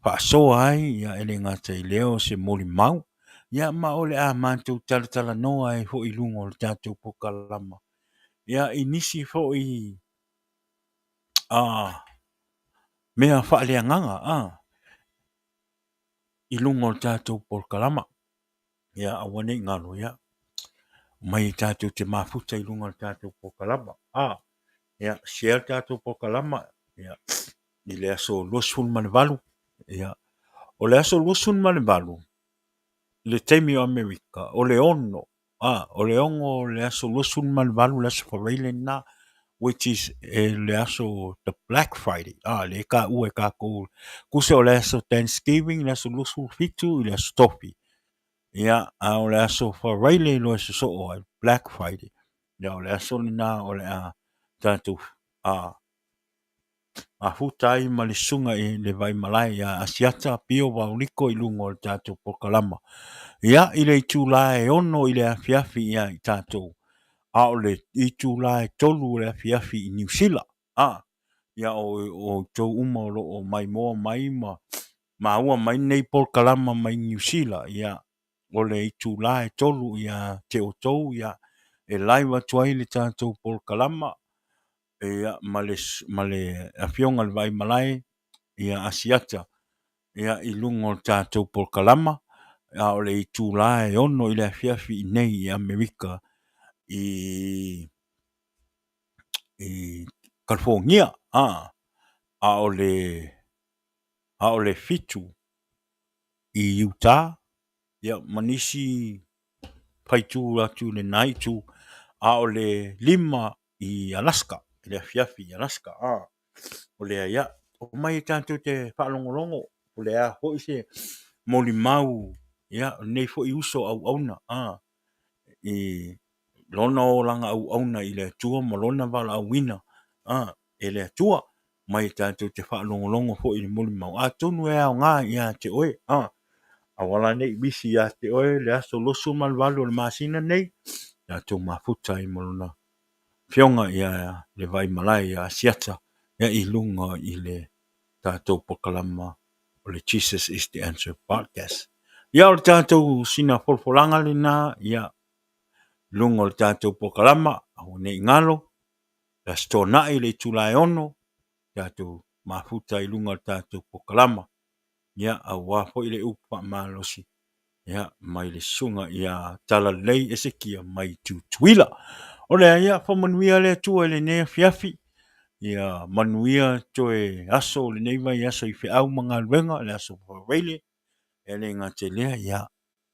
faasoa ai, ia, e le gata i lea o se molimau, ia, ma o le a matou talatalanoa ai foi i luga o le tatou polokalama, ia, i nisi foi mea faaleagaga i luga o le tatou polokalama. Ia aua ne i galo, ia, omai tatou te mafuta i luga o le tatou polokalama. Ia, share le tatou polokalama, ia, i le aso 28. Ia, o le aso 28, i le taimi o Amerika, o le 6. A, o le 6 o le aso 28, le aso Faraile lena, which is e le aso the Black Friday, a, lea e taua e tatou, tusa o le aso Thanksgiving, le aso 27 i le aso Tofi. Ia, a o le aso Faraile loa e sosoo ai, Black Friday. Ia, o le aso lena o le a tatou a, mafuta ai ma le susuga i le Vaimalae ia Asiata Pio Vaoliko i luga o le tatou polokalama. Ia, i le itula e 6 i le afiafi ia i tatou, a o le itula e 3 o le afiafi i Niu Sila. A, ia o outou uma o lo o maimoa mai ma maua mai lenei polokalama mai Niu Sila, ia, o le itula e 3 ia te outou, ia, e live atu ai le tatou polokalama, ia, ma le, ma le Afioga i le Vaimalae, ia, Asiata, ia, i luga o le tatou polokalama, a o le itula e 6 i le afiafi i nei i Amerika i Kalifogia, a, a o le, a o le 7 i Utah, ia, ma nisi faitū atu i lena itu, a o le 5 i Alaska, i le afiafi i Alaska, a, o lea, ia, omai e tatou te faalogologo, o le a foi se molimau, ia, o lenei foi uso auauna, a, i lona olaga auauna i le Atua ma lona valaauina, a, e le Atua, mai tatou te faalogologo foi i le molimau, atonu e aoga ia te oe, a, aua la ne i misi ia te oe le aso 28 o le masina nei, tatou mafuta ai ma lona afioga ia le Vaimalae ia Asiata ia i luga i le tatou polokalama o le Jesus is the Answer Podcast. Ia o le tatou sina folafolaga lena ia luga o le tatou polokalama, aua ne i galo, le Aso Toonai i le itula e 6, tatou mafuta i luga o le tatou polokalama. Ia, aua foi le upu faamalosi, ia, mai le susuga ia Talalelei Esekia mai Tutuila. O lea, ia, faamanuia le Atua i lenei afiafi, ia manuia toe aso o lenei vaiaso i feau ma galuega, le aso Faraile, e le gata i lea, ia,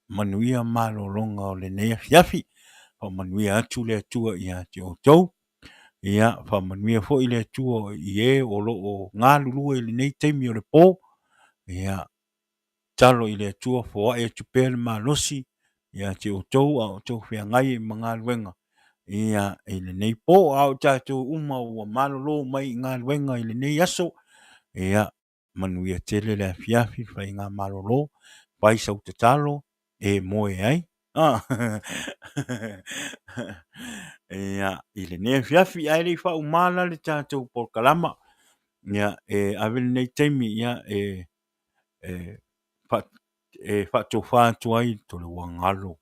manuia malologa o lenei afiafi. Faamanuia atu le Atua ia te outou. Ia, faamanuia foi le Atua i e o lo o galulue i lenei taimi o le po. Ia, tatalo i le Atua, foai atu pea le malosi ia te outou a o outou feagai ai ma galuega ia i lenei po. A o tatou uma ua malolo mai i galuega i lenei aso, ia, manuia tele le afiafi, faiga malolo, fai sau tatalo e moe ai. Ia, i lenei afiafi, ae le i faauma la le tatou polokalama, ia, e ave lenei taimi, ia, e e faatofa atu ai tole ua galo,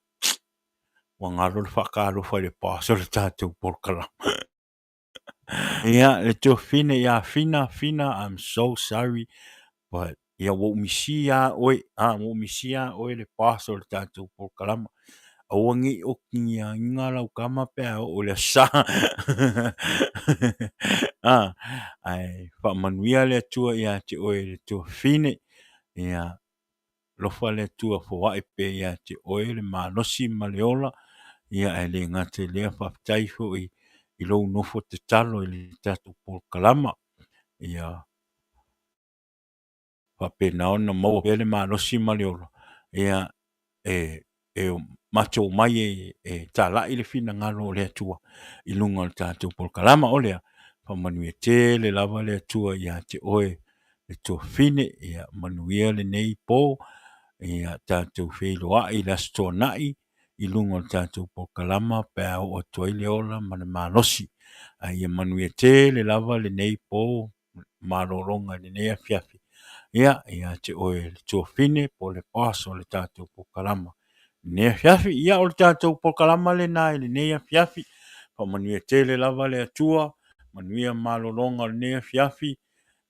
ua galo le faatalofa i le boss o le tatou polokalama. Ia, le tuafafine ia Fina, Fina, I'm so sorry, but ia ua ou misia lava oe, a, ua ou misia lava oe le boss o le tatou polokalama. Aua ne i okigiaina lau tama pe a oo i le aso Sa. A, ae faamanuia le Atua ia te oe le tuafafine. Ia, alofa le Atua foai pea ia te oe le malosi ma le ola, ia ae le gata i lea, faafetai foi i lou nofo tatalo i le tatou polokalama, ia faapena ona maua pea le malosi ma le ola, ia e e matou omai e, e talai le finagalo o le Atua i luga o le tatou polokalama. O lea, faamanuia tele lava le Atua ia te oe le tuafafine, ia manuia lenei po, ia tatou feiloai i le Aso Toonai i luga o le tatou polokalama pe a oo atu ai le ola ma le malosi. Ae ia manuia tele lava lenei po malologa i lenei afiafi, ia, ia te oe le tuafafine po o le boss o le tatou polokalama i lenei afiafi. Ia, o le tatou polokalama lena i lenei afiafi. Faamanuia tele lava le Atua, manuia malologa o lenei afiafi.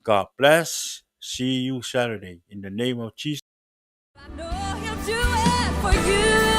God bless. See you Saturday. In the name of Jesus. I know he'll do it for you.